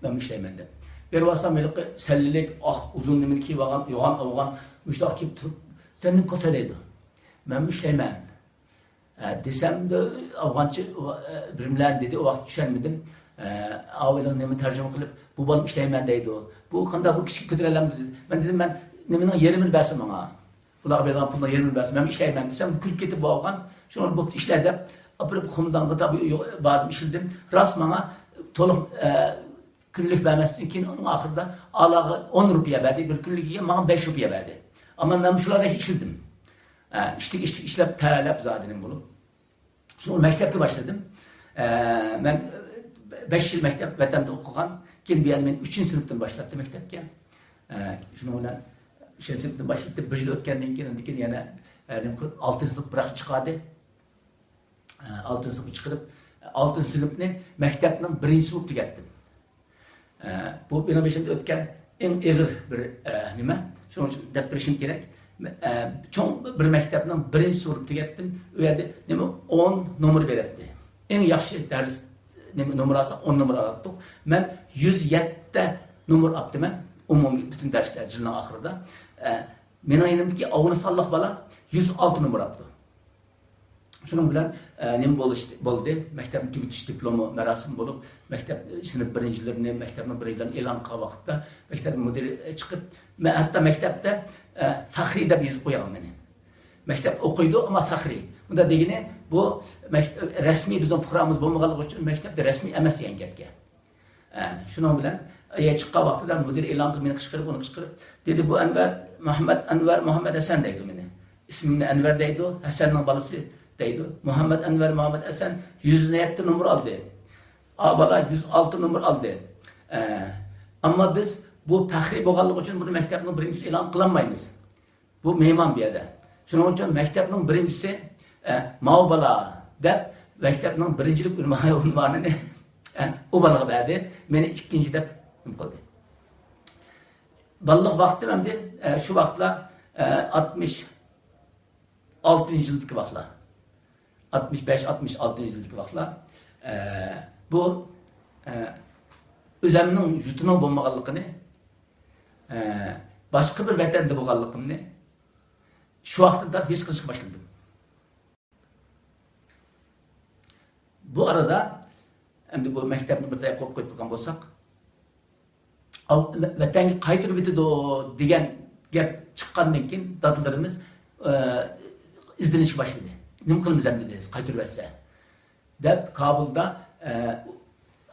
مەنمۇ ئىشلەيمەن دەپ. بېرىۋالسام، ھېلىقى سەللىلىك، ئاق ئۇزۇن نېمىنى كىيىۋالغان يوغان ئافغان مۇشۇنداق كېلىپ تۇرۇپ، سەن نېمە قىلسا دەيدۇ. مەنمۇ ئىشلەيمەن. ئە، دېسەم، ئافغانچە، ئە، بىرمىلەرنى دېدى، ئۇ ۋاقىت چۈشەنمىدىم. ئە، ئاۋۇ نېمە تەرجىمە قىلىپ، بۇ بالام ئىشلەيمەن دەيدۇ. بۇ قانداق، بۇ كىچىك كۆتۈرەلەمدۇ دېدى. مەن دېدىم، مەن نېمىنىڭ يېرىمىنى بەرسۇن ماڭا. بۇلارغا بېرىدىغان پۇلنىڭ يېرىمىنى بەرسۇن. مەن ئىشلەيمەن دېسەم، كۈلۈپ كېتىپ بۇ ئافغان. شۇڭا بوپتۇ ئىشلە دەپ، ئاپىرىپ قۇمدانغا تاپا باردىم، ئىشلىدىم. راست ماڭا تولۇق، ئە، كۈنلۈك بەرمەستىن كېيىن ئۇنىڭ ئاخىرىدا ئالاغا ئون رۇپىيە بەردى، بىر كۈنلۈكىگە ماڭا بەش رۇپىيە بەردى. ئەمما مەن مۇشۇلاردەك ئىشلىدىم. ئە، ئىشلىك، ئىشلىك، ئىشلەپ تەلەپ زادىنىم بولۇپ. شۇڭا مەكتەپكە باشلىدىم. ئە، مەن بەش يىل مەكتەپ ۋەتەندە ئوقۇغان، كېيىن بۇ يەردە مېنى ئۈچىنچى سىنىپتىن باشلاپتۇ مەكتەپكە. ئە، شۇنىڭ بىلەن ئۈچىنچى سىنىپتىن باشلاپتۇ، بىر يىل ئۆتكەندىن كېيىن، ئاندىن كېيىن يەنە، ئە، نېمە قىلىپ، ئالتىنچى سىنىپقا بىراق چىقاردى. ئالتىنچى سىنىپنى چىقىرىپ، ئالتىنچى سىنىپنى مەكتەپنىڭ بىرىنچىسى بولۇپ تۈگەتتىم. بۇ مېنىڭ بېشىمدىن ئۆتكەن ئەڭ ئېغىر بىر، نېمە. شۇنىڭ ئۈچۈن دەپ بېرىشىم كېرەك. چوڭ بىر مەكتەپنىڭ بىرىنچىسى بولۇپ تۈگەتتىم. ئۇ يەردە نېمە، ئون نومۇر بېرەتتى. ئەڭ ياخشى دەرس نېمە، نومۇر ئالسا، ئون نومۇر ئالاتتۇق. مەن يۈز يەتتە نومۇر ئاپتىمەن. ئومۇمىي پۈتۈن دەرسلەر يىلنىڭ ئاخىرىدا. مېنىڭ يېنىمدىكى ئافغانىستانلىق بالا يۈز ئالتە نومۇر ئاپتۇ. شۇنىڭ بىلەن، ئە، نېمە بولۇش، بولدى؟ مەكتەپنى تۈگىتىش دىپلوما مەراسىمى بولۇپ، مەكتەپ سىنىپ بىرىنچىلىرىنى، مەكتەپنىڭ بىرىنچىلىرىنى ئېلان قىلغان ۋاقىتتا، مەكتەپ مۇدىرى چىقىپ، مەن ھەتتا مەكتەپتە، ئە، فەخرىي دەپ يېزىپ قويغان مېنى. مەكتەپ ئوقۇيدۇ، ئەمما فەخرىي. بۇندا دېگىنى، بۇ مەك-، رەسمىي بىزنىڭ پۇقرامىز بولمىغانلىقى ئۈچۈن مەكتەپتە رەسمىي ئەمەس دېگەن گەپكەن. ئە، شۇنىڭ بىلەن، ئە، چىققان ۋاقتىدا مۇدىر ئېلان قىلىپ، مېنى قىچقىرىپ، ئۇنى قىچقىرىپ، دېدى، بۇ ئەنۋەر، مۇھەممەد ئەنۋەر، مۇھەممەد ھەسەن دەيدۇ مېنى. ئىسمىمنى ئەنۋەر دەيدۇ، ھەسەننىڭ بالىسى دەيدۇ. مۇھەممەد ئەنۋەر، مۇھەممەد ھەسەن يۈز يەتتە نومۇر ئالدى. ئا بالا يۈز ئالتە نومۇر ئالدى. ئە، ئەمما بىز بۇ پەخرىي بولغانلىقى ئۈچۈن بۇنى مەكتەپنىڭ بىرىنچىسى ئېلان قىلالمايمىز. بۇ مېھمان بۇ يەردە. شۇنىڭ ئۈچۈن مەكتەپنىڭ بىرىنچىسى، ئە، ماۋۇ بالا دەپ، مەكتەپنىڭ بىرىنچىلىك ئۇنۋانىنى، ئە، ئۇ بالىغا بەردى. مېنى ئىككىنچى دەپ نېمە قىلدى. بالىلىق ۋاقتىم ئەمدى، ئە، شۇ ۋاقىتلار، ئە، ئاتمىش ئالتىنچى يىلدىكى ۋاقىتلار. ئاتمىش بەش، ئاتمىش ئالتىنچى يىلدىكى ۋاقىتلار. ئە، بۇ، ئە، ئۆزەمنىڭ يۇرتۇمنىڭ بولمىغانلىقىنى، ئە، باشقا بىر ۋەتەندە بولغانلىقىمنى شۇ ۋاقىتتىن تارتىپ ھېس قىلىشقا باشلىدىم. بۇ ئارىدا ئەمدى بۇ مەكتەپنى بىر تەرەپكە قويۇپ قويۇپ قويغان بولساق، ئاۋ-، ۋەتەنگە قايتۇرۇۋېتىدۇ دېگەن گەپ چىققاندىن كېيىن دادىلىرىمىز، ئە، ئىزدىنىشكە باشلىدى. نېمە قىلىمىز ئەمدى بىز، قايتۇرۇۋەتسە؟ دەپ، كابۇلدا، ئە،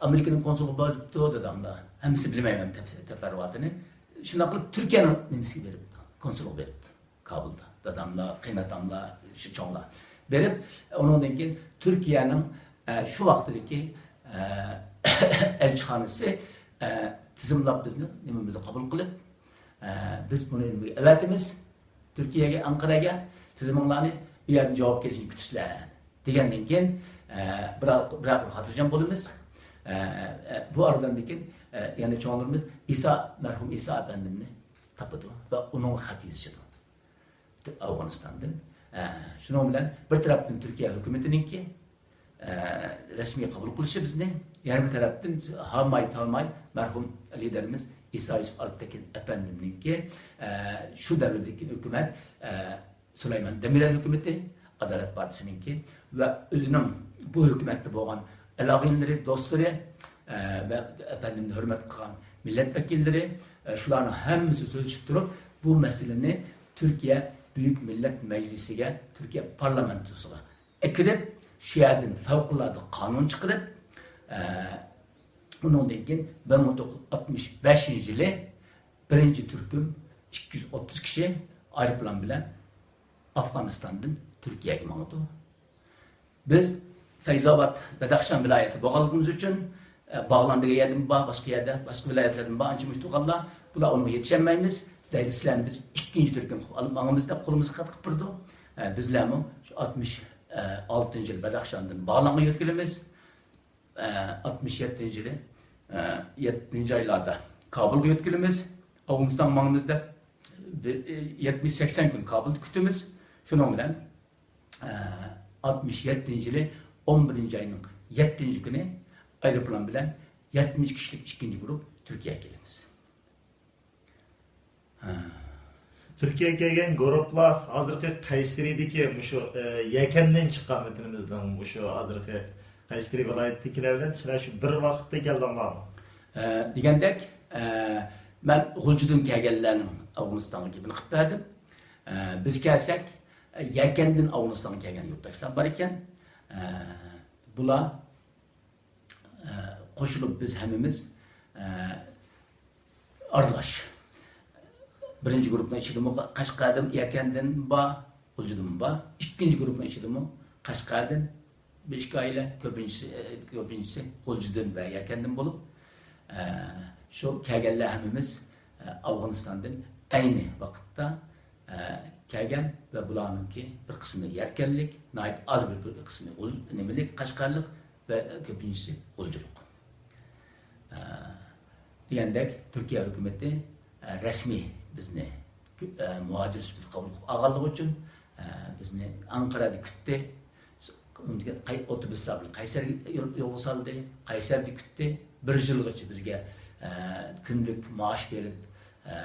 ئامېرىكىنىڭ كونسۇلىغا بېرىپتۇ داداملار. ھەممىسى بىلمەيمەن تەپ-، تەپەررۇئاتىنى. شۇنداق قىلىپ تۈركىيەنىڭ نېمىسىگە بېرىپتۇ، كونسۇلىغا بېرىپتۇ. كابۇلدا. داداملار، قېيىنئاتاملار، شۇ چوڭلار. بېرىپ، ئۇنىڭدىن كېيىن تۈركىيەنىڭ، ئە، شۇ ۋاقىتتىكى، ئە، ئەلچىخانىسى، ئە، تىزىملاپ بىزنى، نېمىمىزنى قوبۇل قىلىپ، ئە، بىز بۇنى ئەۋەتىمىز تۈركىيەگە، ئەنقەرەگە، تىزىمىڭلارنى ئۇ يەردىن جاۋاب كېلىشىنى كۈتۈسىلەر دېگەندىن كېيىن، ئە، بىرەر، بىرەر كۈن خاتىرجەم بولىمىز. ئە، ئە، بۇ ئارىدىن كېيىن، ئە، يەنە چوڭلىرىمىز ئىسا، مەرھۇم ئىسا ئەپەندىمنى تاپىدۇ ۋە ئۇنىڭغا خەت يېزىشىدۇ. ئافغانىستاندىن. ئە، شۇنىڭ بىلەن بىر تەرەپتىن تۈركىيە ھۆكۈمىتىنىڭكى، ئە، رەسمىي قوبۇل قىلىشى بىزنى، يەنە بىر تەرەپتىن ھالماي تالماي مەرھۇم لىدېرىمىز ئىسا يۈسۈپ ئالپتېكىن ئەپەندىمنىڭكى، ئە، شۇ دەۋردىكى ھۆكۈمەت، ئە، سۇلايمان دېمىرەل ھۆكۈمىتى، ئادالەت پارتىيىسىنىڭكى ۋە ئۆزىنىڭ بۇ ھۆكۈمەتتە بولغان ئالاقىلىرى، دوستلىرى، ئە، ۋە ئەپەندىمنى ھۆرمەت قىلغان مىللەت ۋەكىللىرى، ئە، شۇلارنىڭ ھەممىسى سۆزلىشىپ تۇرۇپ، بۇ مەسىلىنى تۈركىيە بۈيۈك مىللەت مەجلىسىگە، تۈركىيە پارلامېنتوسىغا ئەكىرىپ، شۇ يەردىن فەۋقۇلئاددە قانۇن چىقىرىپ، ئە، ئۇنىڭدىن كېيىن بىر مىڭ توققۇز يۈز ئاتمىش بەشىنچى يىلى بىرىنچى تۈركۈم ئىككى يۈز ئوتتۇز كىشى ئايروپىلان بىلەن ئافغانىستاندىن تۈركىيەگە ماڭىدۇ. بىز فەيزاباد، بەدەخشان ۋىلايىتى بولغانلىقىمىز ئۈچۈن، ئە، باغلان دېگەن يەردىن بار، باشقا يەردە، باشقا ۋىلايەتلەردىن بار، ئانچە مۇنچە تۇرغانلار، بۇلار ئۇنىڭغا يېتىشەلمەيمىز، دەيدۇ، سىلەرنى بىز ئىككىنچى تۈركۈم قىلىپ ئالىپ ماڭىمىز دەپ قولىمىزغا خەت قىلىپ بېرىدۇ. ئە، بىزلەرمۇ شۇ ئاتمىش ئالتىنچى يىل بەدەخشاندىن باغلانغا يۆتكىلىمىز. ئە، ئاتمىش يەتتىنچى يىلى، ئە، يەتتىنچى ئايلاردا كابۇلغا يۆتكىلىمىز، ئافغانىستانغا ماڭىمىز دەپ، بى-، يەتمىش سەكسەن كۈن كابۇلدا كۈتىمىز. شۇنىڭ بىلەن، ئە، ئاتمىش يەتتىنچى يىلى ئون بىرىنچى ئاينىڭ يەتتىنچى كۈنى ئايروپىلان بىلەن يەتمىش كىشىلىك ئىككىنچى گۇرۇپ تۈركىيەگە كېلىمىز. ھە. تۈركىيەگە كەلگەن گۇرۇپلار ھازىرقى قەيسىرىدىكى مۇشۇ، ئە، يەكەندىن چىققان ۋەتىنىمىزنىڭ مۇشۇ ھازىرقى قەيسىرى ۋىلايىتىدىكىلەر بىلەن سىلەر شۇ بىر ۋاقىتتا كەلدىڭلارمۇ؟ ئە، دېگەندەك، ئە، مەن غۇلجىدىن كەلگەنلەرنىڭ ئافغانىستانغا گېپىنى قىلىپ بەردىم. ئە، بىز كەلسەك، ئە، يەكەندىن ئافغانىستانغا كەلگەن يۇرتداشلار بار ئىكەن. ئە، بۇلار ئە، قوشۇلۇپ بىز ھەممىمىز، ئە، ئارىلاش. بىرىنچى گۇرۇپنىڭ ئىچىدىمۇ قەشقەردىن، يەكەندىن بار، غۇلجىدىنمۇ بار. ئىككىنچى گۇرۇپنىڭ ئىچىدىمۇ قەشقەردىن بىر ئىككى ئائىلە، كۆپىنچىسى، ئە، كۆپىنچىسى غۇلجىدىن ۋە يەكەندىن بولۇپ، ئە، شۇ كەلگەنلەر ھەممىمىز، ئە، ئافغانىستاندىن ئەينى ۋاقىتتا، ئە، كەلگەن ۋە بۇلارنىڭكى بىر قىسمى يەكەنلىك، ناھايىتى ئاز بىر، بىر قىسمى غۇل-، نېمىلىك، قەشقەرلىك، ۋە كۆپىنچىسى غۇلجىلىق. ئە، دېگەندەك، تۈركىيە ھۆكۈمىتى، ئە، رەسمىي بىزنى، ئە، مۇھاجىر سۈپىتىدە قوبۇل قىلىپ ئالغانلىقى ئۈچۈن، ئە، بىزنى ئەنقەرەدە كۈتتى. قاي-، ئوتوبۇسلار بىلەن قەيسەرگە يول-، يولغا سالدى. قەيسەردە كۈتتى. بىر يىلغىچە بىزگە، ئە، كۈنلۈك مائاش بېرىپ، ئە،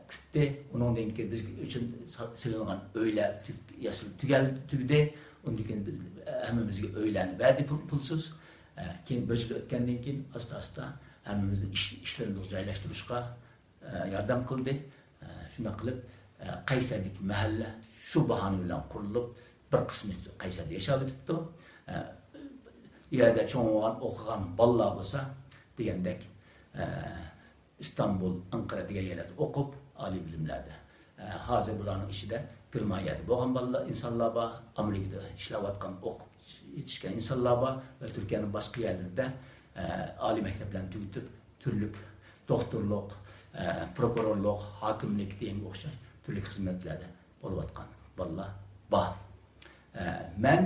كۈتتى. ئۇنىڭدىن كېيىن بىز ئۈچۈن سا-، سېلىنغان ئۆيلەر تۈگ-، ياسىلىپ تۈگەل-، تۈگىدى. ئۇندىن كېيىن بىز، ئە، ھەممىمىزگە ئۆيلەرنى بەردى پۇل، پۇلسىز. ئە، كېيىن بىر يىل ئۆتكەندىن كېيىن ئاستا-ئاستا ھەممىمىزنى ئىش، ئىشلىرىمىزغا جايلاشتۇرۇشقا، ئە، ياردەم قىلدى. ئە، شۇنداق قىلىپ، ئە، قەيسەردىكى مەھەللە شۇ باھانە بىلەن قۇرۇلۇپ، بىر قىسمى قەيسەردە ياشاۋېتىپتۇ. ئە، ئۇ يەردە چوڭ بولغان، ئوقۇغان بالىلار بولسا دېگەندەك، ئە، ئىستانبۇل، ئەنقەرە دېگەن يەرلەردە ئوقۇپ، ئالىي بىلىملەردە. ئە، ھازىر بۇلارنىڭ ئىچىدە گېرمانىيەدە بولغان بالىلار، ئىنسانلار بار، ئامېرىكىدا ئىشلەۋاتقان، ئوقۇپ يېتىشكەن ئىنسانلار بار ۋە تۈركىيەنىڭ باشقا يەرلىرىدە، ئە، ئالىي مەكتەپلەرنى تۈگىتىپ، تۈرلۈك دوختۇرلۇق، ئە، پروكۇرورلۇق، ھاكىملىك دېگەنگە ئوخشاش تۈرلۈك خىزمەتلەردە بولۇۋاتقان بالىلار بار. ئە، مەن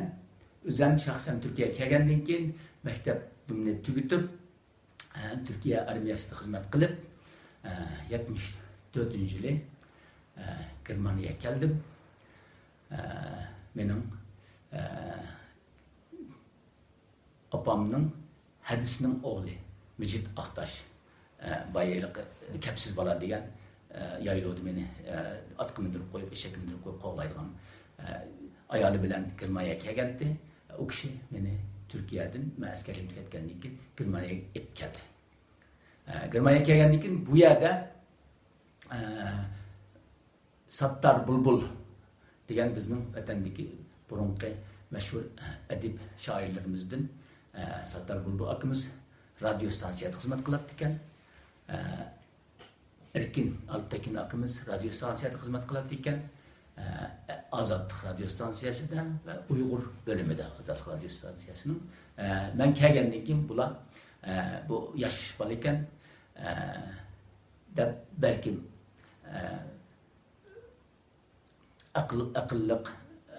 ئۆزۈم شەخسەن تۈركىيەگە كەلگەندىن كېيىن مەكتەپنى تۈگىتىپ، ئە، تۈركىيە ئارمىيەسىدە خىزمەت قىلىپ، ئە، يەتمىش، تۆتىنچى يىلى، ئە، گېرمانىيەگە كەلدىم. ئە، مېنىڭ، ئە، ئاپامنىڭ ھەدىسىنىڭ ئوغلى مىجىت ئاقتاش، ئە، بايا ھېلىقى كەپسىز بالا دېگەن، ئە، يايلۇدا مېنى، ئە، ئاتقا مىندۈرۈپ قويۇپ، ئېشەككە مىندۈرۈپ قويۇپ قوغلايدىغان، ئە، ئايالى بىلەن گېرمانىيەگە كەلگەنتى. ئۇ كىشى مېنى تۈركىيەدىن، مەن ئەسكەرلىكنى تۈگەتكەندىن كېيىن گېرمانىيەگە ئېلىپ كەلدى. ئە، گېرمانىيەگە كەلگەندىن كېيىن بۇ يەردە، ئە، ساتتار بۇلبۇل دېگەن بىزنىڭ ۋەتەندىكى بۇرۇنقى مەشھۇر ئەدىب شائىرلىرىمىزدىن، ئە، ساتتار بۇلبۇل ئاكىمىز رادىيو ستانسىيەدە خىزمەت قىلاتتىكەن. ئە، ئەركىن ئالپتەكىن ئاكىمىز رادىيو ستانسىيەدە خىزمەت قىلاتتىكەن. ئە، ئازادلىق رادىيو ستانسىيەسىدە ۋە ئۇيغۇر بۆلۈمىدە، ئازادلىق رادىيو ستانسىيەسىنىڭ. ئە، مەن كەلگەندىن كېيىن بۇلار، ئە، بۇ ياش بالا ئىكەن، ئە، دەپ بەلكىم، ئە، ئەقىل-، ئەقىللىق،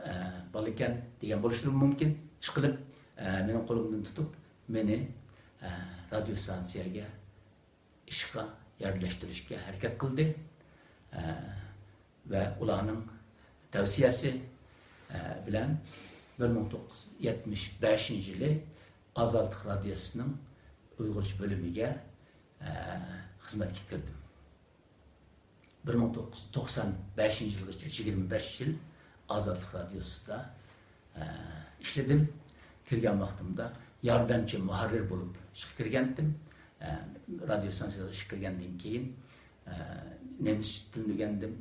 ئە، بالا ئىكەن دېگەن بولۇشلىرى مۇمكىن. ئىشقىلىپ، ئە، مېنىڭ قولۇمدىن تۇتۇپ، مېنى، ئە، رادىيو ستانسىيەگە ئىشقا يەرلەشتۈرۈشكە ھەرىكەت قىلدى. ئە، ۋە ئۇلارنىڭ تەۋسىيەسى، ئە، بىلەن بىر مىڭ توققۇز يۈز يەتمىش بەشىنچى يىلى ئازادلىق رادىيوسىنىڭ ئۇيغۇرچە بۆلۈمىگە، ئە، خىزمەتكە كىردىم. بىر مىڭ توققۇز يۈز توقسان بەشىنچى يىلغىچە يىگىرمە بەش يىل ئازادلىق رادىيوسىدا، ئە، ئىشلىدىم. كىرگەن ۋاقتىمدا ياردەمچى مۇھەررىر بولۇپ ئىشقا كىرگەنتىم. ئە، رادىيو ستانسىيىسىغا ئىشقا كىرگەندىن كېيىن، ئە، نېمىس تىلىنى ئۆگەندىم.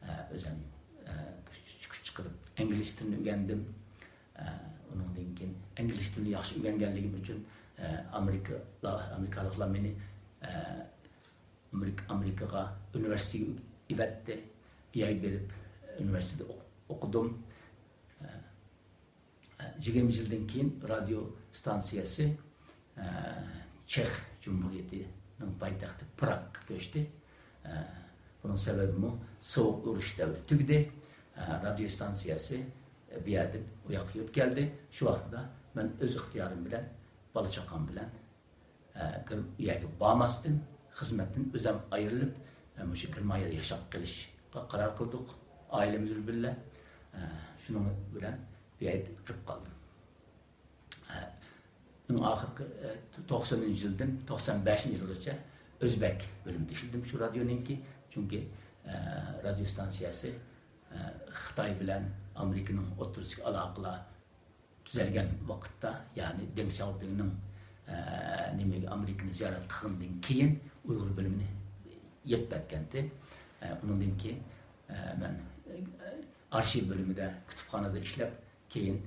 ئە، ئۆزۈم، ئە، كۈچ، كۈچ چىقىرىپ ئىنگلىز تىلىنى ئۆگەندىم. ئە، ئۇنىڭدىن كېيىن ئىنگلىز تىلىنى ياخشى ئۆگەنگەنلىكىم ئۈچۈن، ئە، ئامېرىكىلار، ئامېرىكالىقلار مېنى، ئە، ئامېرىكا، ئامېرىكىغا ئۇنىۋېرسىتېتكە ئېۋەتتى. ئۇ يەرگە بېرىپ، ئۇنىۋېرسىتېتتا ئوق-، ئوقۇدۇم. ئە، يىگىرمە يىلدىن كېيىن رادىيو ستانسىيەسى، ئە، چېخ جۇمھۇرىيىتىنىڭ پايتەختى پراگقا كۆچتى. ئە، بۇنىڭ سەۋەبىمۇ سوغۇق ئۇرۇش دەۋرى تۈگىدى. ئە، رادىيو ستانسىيەسى بۇ يەردىن ئۇ ياققا يۆتكەلدى. شۇ ۋاقىتتا مەن ئۆز ئىختىيارىم بىلەن، بالا-چاقام بىلەن ئە، گىر-، ئۇ يەرگە بارماستىن، خىزمەتتىن ئۆزۈم ئايرىلىپ، ئە، مۇشۇ گېرمانىيەدە ياشاپ قېلىشقا قارار قىلدۇق، ئائىلىمىز بىلەن. ئە، شۇنىڭ بىلەن بۇ يەردە قېلىپ قالدىم. ئە، ئەڭ ئاخىرقى، ئە، توقسىنىنچى يىلدىن توقسان بەشىنچى يىلغىچە ئۆزبەك بۆلۈمىدە ئىشلىدىم شۇ رادىيونىڭكى. چۈنكى، ئە، رادىيو ستانسىيەسى، ئە، خىتاي بىلەن ئامېرىكىنىڭ ئوتتۇرىسىدىكى ئالاقىلار تۈزەلگەن ۋاقىتتا، يەنى دېڭ شياۋپىڭنىڭ، ئە، نېمىگە، ئامېرىكىنى زىيارەت قىلغىنىدىن كېيىن ئۇيغۇر بۆلۈمىنى يېپىپ ئەتكەنتى. ئە، ئۇنىڭدىن كېيىن، ئە، مەن، ئە، ئارشىپ بۆلۈمىدە، كۇتۇپخانىدا ئىشلەپ، كېيىن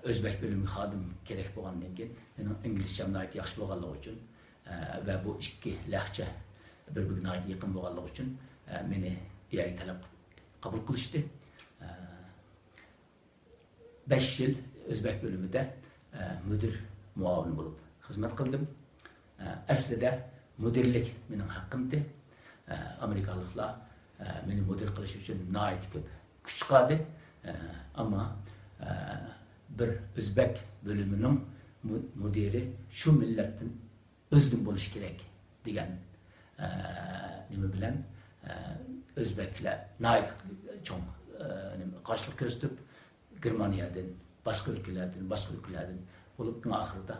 ئۆزبەك بۆلۈمىگە خادىم كېرەك بولغاندىن كېيىن، مېنىڭ ئىنگلىزچەم ناھايىتى ياخشى بولغانلىقى ئۈچۈن، ئە، ۋە بۇ ئىككى لەھجە بىر-بىرىگە ناھايىتى يېقىن بولغانلىقى ئۈچۈن، ئە، مېنى بۇ يەرگە تەلەپ قىلىپ قوبۇل قىلىشتى. ئە، بەش يىل ئۆزبەك بۆلۈمىدە، ئە، مۇدىر مۇئاۋىنى بولۇپ خىزمەت قىلدىم. ئە، ئەسلىدە مۇدىرلىك مېنىڭ ھەققىمتى. ئە، ئامېرىكالىقلار، ئە، مېنى مۇدىر قىلىش ئۈچۈن ناھايىتى كۆپ كۈچ چىقاردى. ئە، ئەمما، ئە، بىر ئۆزبەك بۆلۈمىنىڭ مۇ-، مۇدىرى شۇ مىللەتتىن ئۆزىدىن بولۇشى كېرەك دېگەن، ئە، نېمە بىلەن، ئە، ئۆزبەكلەر ناھايىتى چوڭ، ئە، نېمە، قارشىلىق كۆرسىتىپ، گېرمانىيەدىن، باشقا ئۆلكىلەردىن، باشقا ئۆلكىلەردىن بولۇپ، ئەڭ ئاخىرىدا،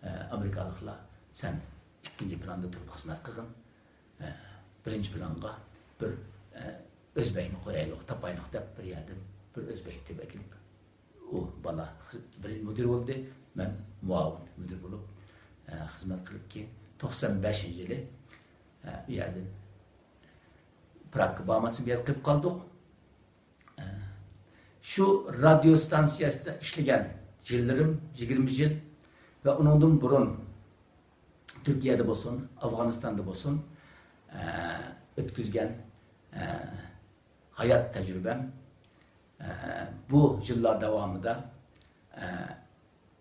ئە، ئامېرىكالىقلار، سەن ئىككىنچى پىلاندا تۇرۇپ خىزمەت قىلغىن، ئە، بىرىنچى پىلانغا بىر، ئە، ئۆزبەكنى قويايلۇق، تاپايلۇق دەپ، بىر يەردىن بىر ئۆزبەكنى تېپىپ ئەكېلىپ، ئۇ بالا خىز-، بىرىنچى مۇدىر بولدى، مەن مۇئاۋىن مۇدىر بولۇپ، ئە، خىزمەت قىلىپ، كېيىن توقسان بەشىنچى يىلى، ئە، ئۇ يەردىن پراگقا بارماستىن، بۇ يەردە قېلىپ قالدۇق. ئە، شۇ رادىيو ستانسىيەسىدە ئىشلىگەن يىللىرىم يىگىرمە يىل ۋە ئۇنىڭدىن بۇرۇن تۈركىيەدە بولسۇن، ئافغانىستاندا بولسۇن، ئە، ئۆتكۈزگەن، ئە، ھايات تەجرىبەم، ئە، بۇ يىللار داۋامىدا، ئە،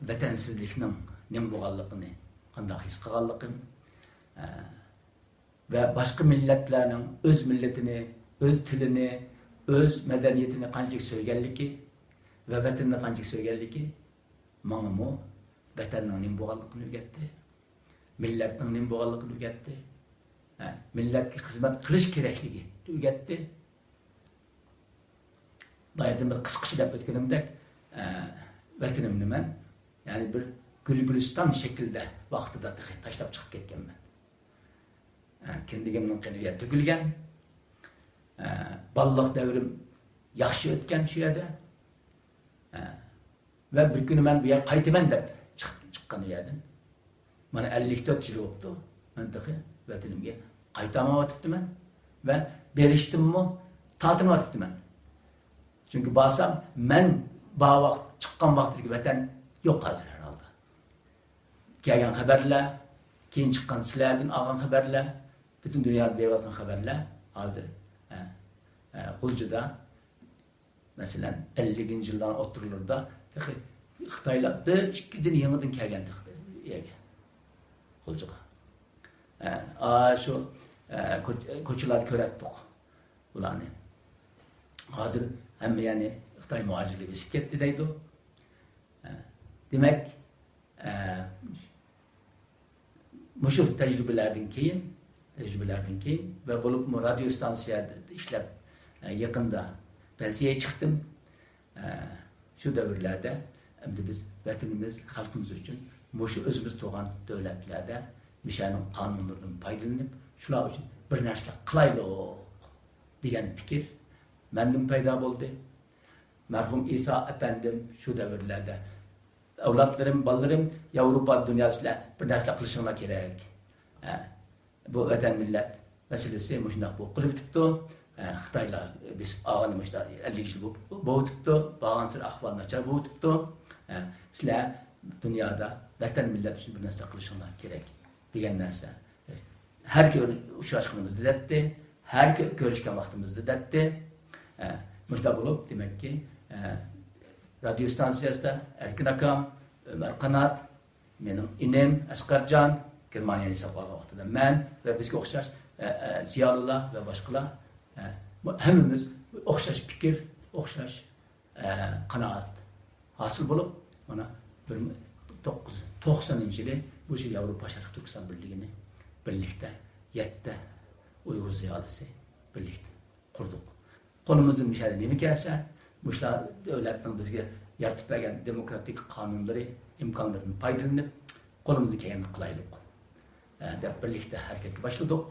ۋەتەنسىزلىكنىڭ نېمە بولغانلىقىنى قانداق ھېس قىلغانلىقىم، ئە، ۋە باشقا مىللەتلەرنىڭ ئۆز مىللىتىنى، ئۆز تىلىنى، ئۆز مەدەنىيىتىنى قانچىلىك سۆيگەنلىكى ۋە ۋەتىنىنى قانچىلىك سۆيگەنلىكى ماڭىمۇ ۋەتەننىڭ نېمە بولغانلىقىنى ئۆگەتتى. مىللەتنىڭ نېمە بولغانلىقىنى ئۆگەتتى. ھە، مىللەتكە خىزمەت قىلىش كېرەكلىكى ئۆگەتتى. بايىدىن بىر قىسقىچە دەپ ئۆتكىنىمدەك، ئە، ۋەتىنىمنى مەن، يەنى بىر گۈل گۈلىستان شەكلىدە ۋاقتىدا تېخى تاشلاپ چىقىپ كەتكەنمەن. ئە، كىندىكىمنىڭ قېنى يەر تۆكۈلگەن. ئە، بالىلىق دەۋرىم ياخشى ئۆتكەن شۇ يەردە. ئە، ۋە بىر كۈنى مەن بۇ يەرگە قايتىمەن دەپ چىق-، چىققان ئۇ يەردىن. مانا ئەللىك تۆت يىل بوپتۇ، مەن تېخى ۋەتىنىمگە قايتالمايۋاتىپتىمەن ۋە بېرىشتىنمۇ تارتىنىۋاتىپتىمەن. چۈنكى بارسام، مەن بار ۋاقىت، چىققان ۋاقىتتىكى ۋەتەن يوق ھازىر ھەر ھالدا. كەلگەن خەۋەرلەر، كېيىن چىققان سىلەردىن ئالغان خەۋەرلەر، پۈتۈن دۇنيادا بېرىۋاتقان خەۋەرلەر ھازىر، ئە، ئە، غۇلجىدا، مەسىلەن، ئەللىكىنچى يىللارنىڭ ئوتتۇرىلىرىدا تېخى خىتايلار بىر ئىككىدىن يېڭىدىن كەلگەن تېخى يەرگە، غۇلجىغا. ئە، ئا، شۇ، ئە، كوچ-، كوچىلاردا كۆرەتتۇق بۇلارنى. ھازىر ھەممە يەرنى خىتاي مۇھاجىرلىرى بېسىپ كەتتى دەيدۇ. ئە، دېمەك، ئە، مۇشۇ تەجرىبىلەردىن كېيىن، تەجرىبىلەردىن كېيىن ۋە بولۇپمۇ رادىيو ئىستانسىيەدە ئىشلەپ، ئە، يېقىندا پەنسىيەگە چىقتىم. ئە، شۇ دەۋرلەردە ئەمدى بىز ۋەتىنىمىز، خەلقىمىز ئۈچۈن مۇشۇ ئۆزىمىز تۇرغان دۆلەتلەردە مىشەنىڭ قانۇنلىرىدىن پايدىلىنىپ، شۇلار ئۈچۈن بىر نەرسىلەر قىلايلۇق دېگەن پىكىر مەندىن پەيدا بولدى. مەرھۇم ئىسا ئەپەندىم شۇ دەۋرلەردە، ئەۋلادلىرىم، بالىلىرىم، ياۋروپا دۇنياسىلەر بىر نەرسىلەر قىلىشىڭلار كېرەك. ھە، بۇ ۋەتەن مىللەت مەسىلىسى مۇشۇنداق بولۇپ قېلىۋېتىپتۇ. ھە، خىتايلار بېسىپ ئالغىنى مۇشۇنداق ئەللىك يىل بولۇپ، بولۇۋېتىپتۇ. بارغانسېرى ئەھۋال ناچار بولۇۋېتىپتۇ. ھە، سىلەر دۇنيادا ۋەتەن مىللەت ئۈچۈن بىر نەرسە قىلىشىڭلار كېرەك دېگەن نەرسە. ھەر كۆر-، ئۇچراشقىنىمىزدا دەتتى، ھەر كۆ-، كۆرۈشكەن ۋاقتىمىزدا دەتتى. ئە، مۇشۇنداق بولۇپ، دېمەككى، ئە، رادىيو ئىستانسىيەسىدە ئەركىن ئاكام، ئۆمەر قانات، مېنىڭ ئىنىم ئەسقەرجان، گېرمانىيەدە ياشاپ قالغان ۋاقتىدا مەن ۋە بىزگە ئوخشاش، ئە، ئە، زىيالىيلار ۋە باشقىلار، ئە، ھەممىمىز ئوخشاش پىكىر، ئوخشاش ئە، قانائەت ھاسىل بولۇپ، مانا، بىر مىڭ توققۇز يۈز توقسىنىنچى يىلى بۇ شۇ ياۋروپا شەرقىي تۈركىستان بىرلىكىنى بىرلىكتە يەتتە ئۇيغۇر زىيالىيسى بىرلىكتە قۇردۇق. قولىمىزدىن مۇشۇ يەردە نېمە كەلسە، مۇشۇلار دۆلەتنىڭ بىزگە يارىتىپ بەرگەن دېموكراتىك قانۇنلىرى، ئىمكانلىرىدىن پايدىلىنىپ، قولىمىزدىن كەلگەننى قىلايلۇق، ئە، دەپ بىرلىكتە ھەرىكەتكە باشلىدۇق.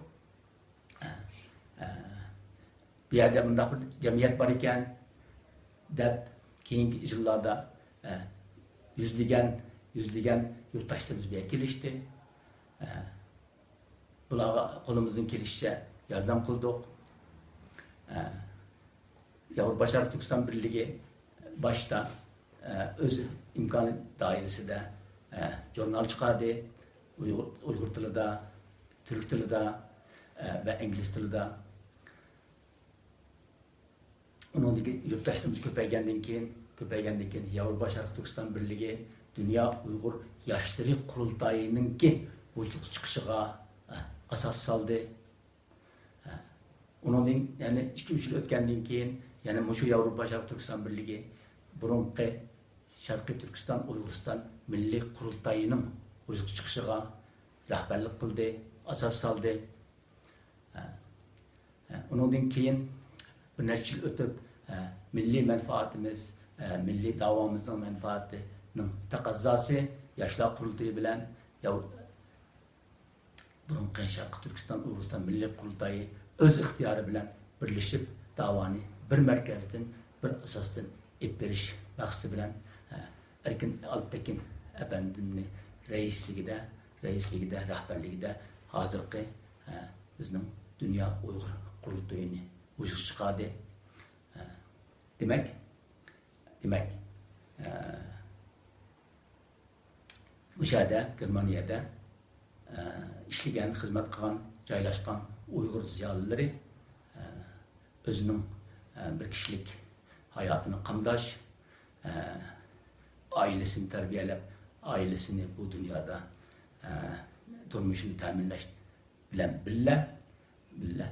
ئە، ئە، بۇ يەردە مۇنداق بىر جەمئىيەت بار ئىكەن، دەپ، كېيىنكى يىللاردا، ئە، يۈزلىگەن، يۈزلىگەن يۇرتداشلىرىمىز بۇ يەرگە كېلىشتى. ئە، بۇلارغا قولىمىزدىن كېلىشىچە ياردەم قىلدۇق. ئە، ياۋروپا شەرقىي تۈركىستان بىرلىكى باشتا، ئە، ئۆز ئىمكانى دائىرىسىدە، ئە، ژۇرنال چىقاردى. ئۇيغۇر، ئۇيغۇر تىلىدا، تۈرك تىلىدا، ئە، ۋە ئىنگلىز تىلىدا. ئۇنىڭدىن كېيىن يۇرتداشلىرىمىز كۆپەيگەندىن كېيىن، كۆپەيگەندىن كېيىن ياۋروپا شەرقىي تۈركىستان بىرلىكى دۇنيا ئۇيغۇر ياشلىرى قۇرۇلتايىنىڭكى ۋۇجۇدقا چىقىشىغا، ئە، ئاساس سالدى. ئۇنىڭدىن يەنە ئىككى، ئۈچ يىل ئۆتكەندىن كېيىن، يەنە مۇشۇ ياۋروپا شەرقىي تۈركىستان بىرلىكى بۇرۇنقى شەرقىي تۈركىستان ئۇيغۇرىستان مىللىي قۇرۇلتىيىنىڭ ۋۇجۇدقا چىقىشىغا رەھبەرلىك قىلدى، ئاساس سالدى. ئۇنىڭدىن كېيىن بىر نەچچە يىل ئۆتۈپ، مىللىي مەنپائىتىمىز، مىللىي داۋامىزنىڭ مەنپائىتىنىڭ تەقەززاسى ياشلار قۇرۇلتىيى بىلەن ياۋ-، بۇرۇنقى شەرقىي تۈركىستان ئۇيغۇرىستان مىللىي قۇرۇلتايى ئۆز ئىختىيارى بىلەن بىرلىشىپ، داۋانى بىر مەركەزدىن، بىر ئاساستىن ئېلىپ بېرىش مەقسىتى بىلەن، ئە، ئەركىن ئالپتېكىن ئەپەندىمنى رەئىسلىكىدە، رەئىسلىكىدە، رەھبەرلىكىدە ھازىرقى، ئە، بىزنىڭ دۇنيا ئۇيغۇر قۇرۇلتىيىنى ۋۇجۇدقا چىقاردى. ئە، دېمەك، دېمەك، ئە، مۇشۇ يەردە، گېرمانىيەدە، ئە، ئىشلىگەن، خىزمەت قىلغان، جايلاشقان ئۇيغۇر زىيالىيلىرى، ئە، ئۆزىنىڭ، ئە، بىر كىشىلىك ھاياتىنى قامداش، ئە، ئائىلىسىنى تەربىيەلەپ، ئائىلىسىنى بۇ دۇنيادا، ئە، تۇرمۇشىنى تەمىنلەش بىلەن بىللە، بىللە،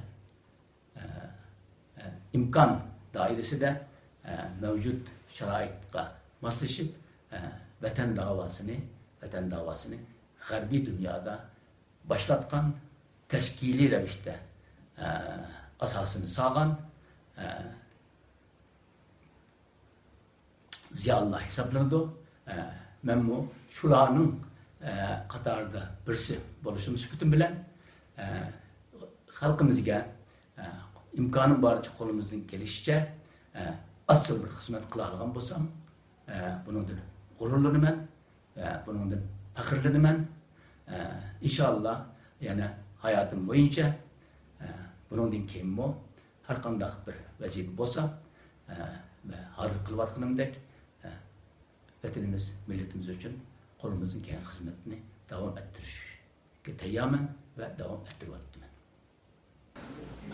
ئىمكان دائىرىسىدە، مەۋجۇت شارائىتقا ماسلىشىپ، ۋەتەن داۋاسىنى، ۋەتەن داۋاسىنى غەربىي دۇنيادا باشلاتقان، تەشكىلىي رەۋىشتە ئاساسىنى سالغان، ئە، زىيالىيلار ھېسابلىنىدۇ. ئە، مەنمۇ شۇلارنىڭ، ئە، قاتارىدا بىرسى بولۇشۇم سۈپىتىم بىلەن، ئە، خەلقىمىزگە، ئە، ئىمكانىم بارىچە قولىمىزدىن كېلىشىچە، ئە، ئاز تولا بىر خىزمەت قىلالىغان بولسام، ئە، بۇنىڭدىن غۇرۇرلىنىمەن، ئە، بۇنىڭدىن پەخىرلىنىمەن. ئە، ئىنشاللا يەنە ھاياتىم بويىچە، ئە، بۇنىڭدىن كېيىنمۇ ھەرقانداق بىر ۋەزىپە بولسا، ئە، ۋە ھازىر قىلىۋاتقىنىمدەك، ئە، ۋەتىنىمىز، مىللىتىمىز ئۈچۈن قولىمىزدىن كەلگەن خىزمەتنى داۋام ئەتتۈرۈشكە تەييارمەن ۋە داۋام ئەتتۈرۈۋاتىمەن.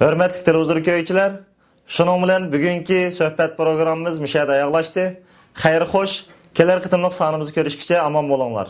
ھۆرمەتلىك تېلېۋىزور كۆرگۈچىلەر، شۇنىڭ بىلەن بۈگۈنكى سۆھبەت پروگراممىمىز مۇشۇ يەردە ئاياغلاشتى. خەير خوش، كېلەر قېتىملىق سانىمىزدا كۆرۈشكىچە ئامان بولۇڭلار.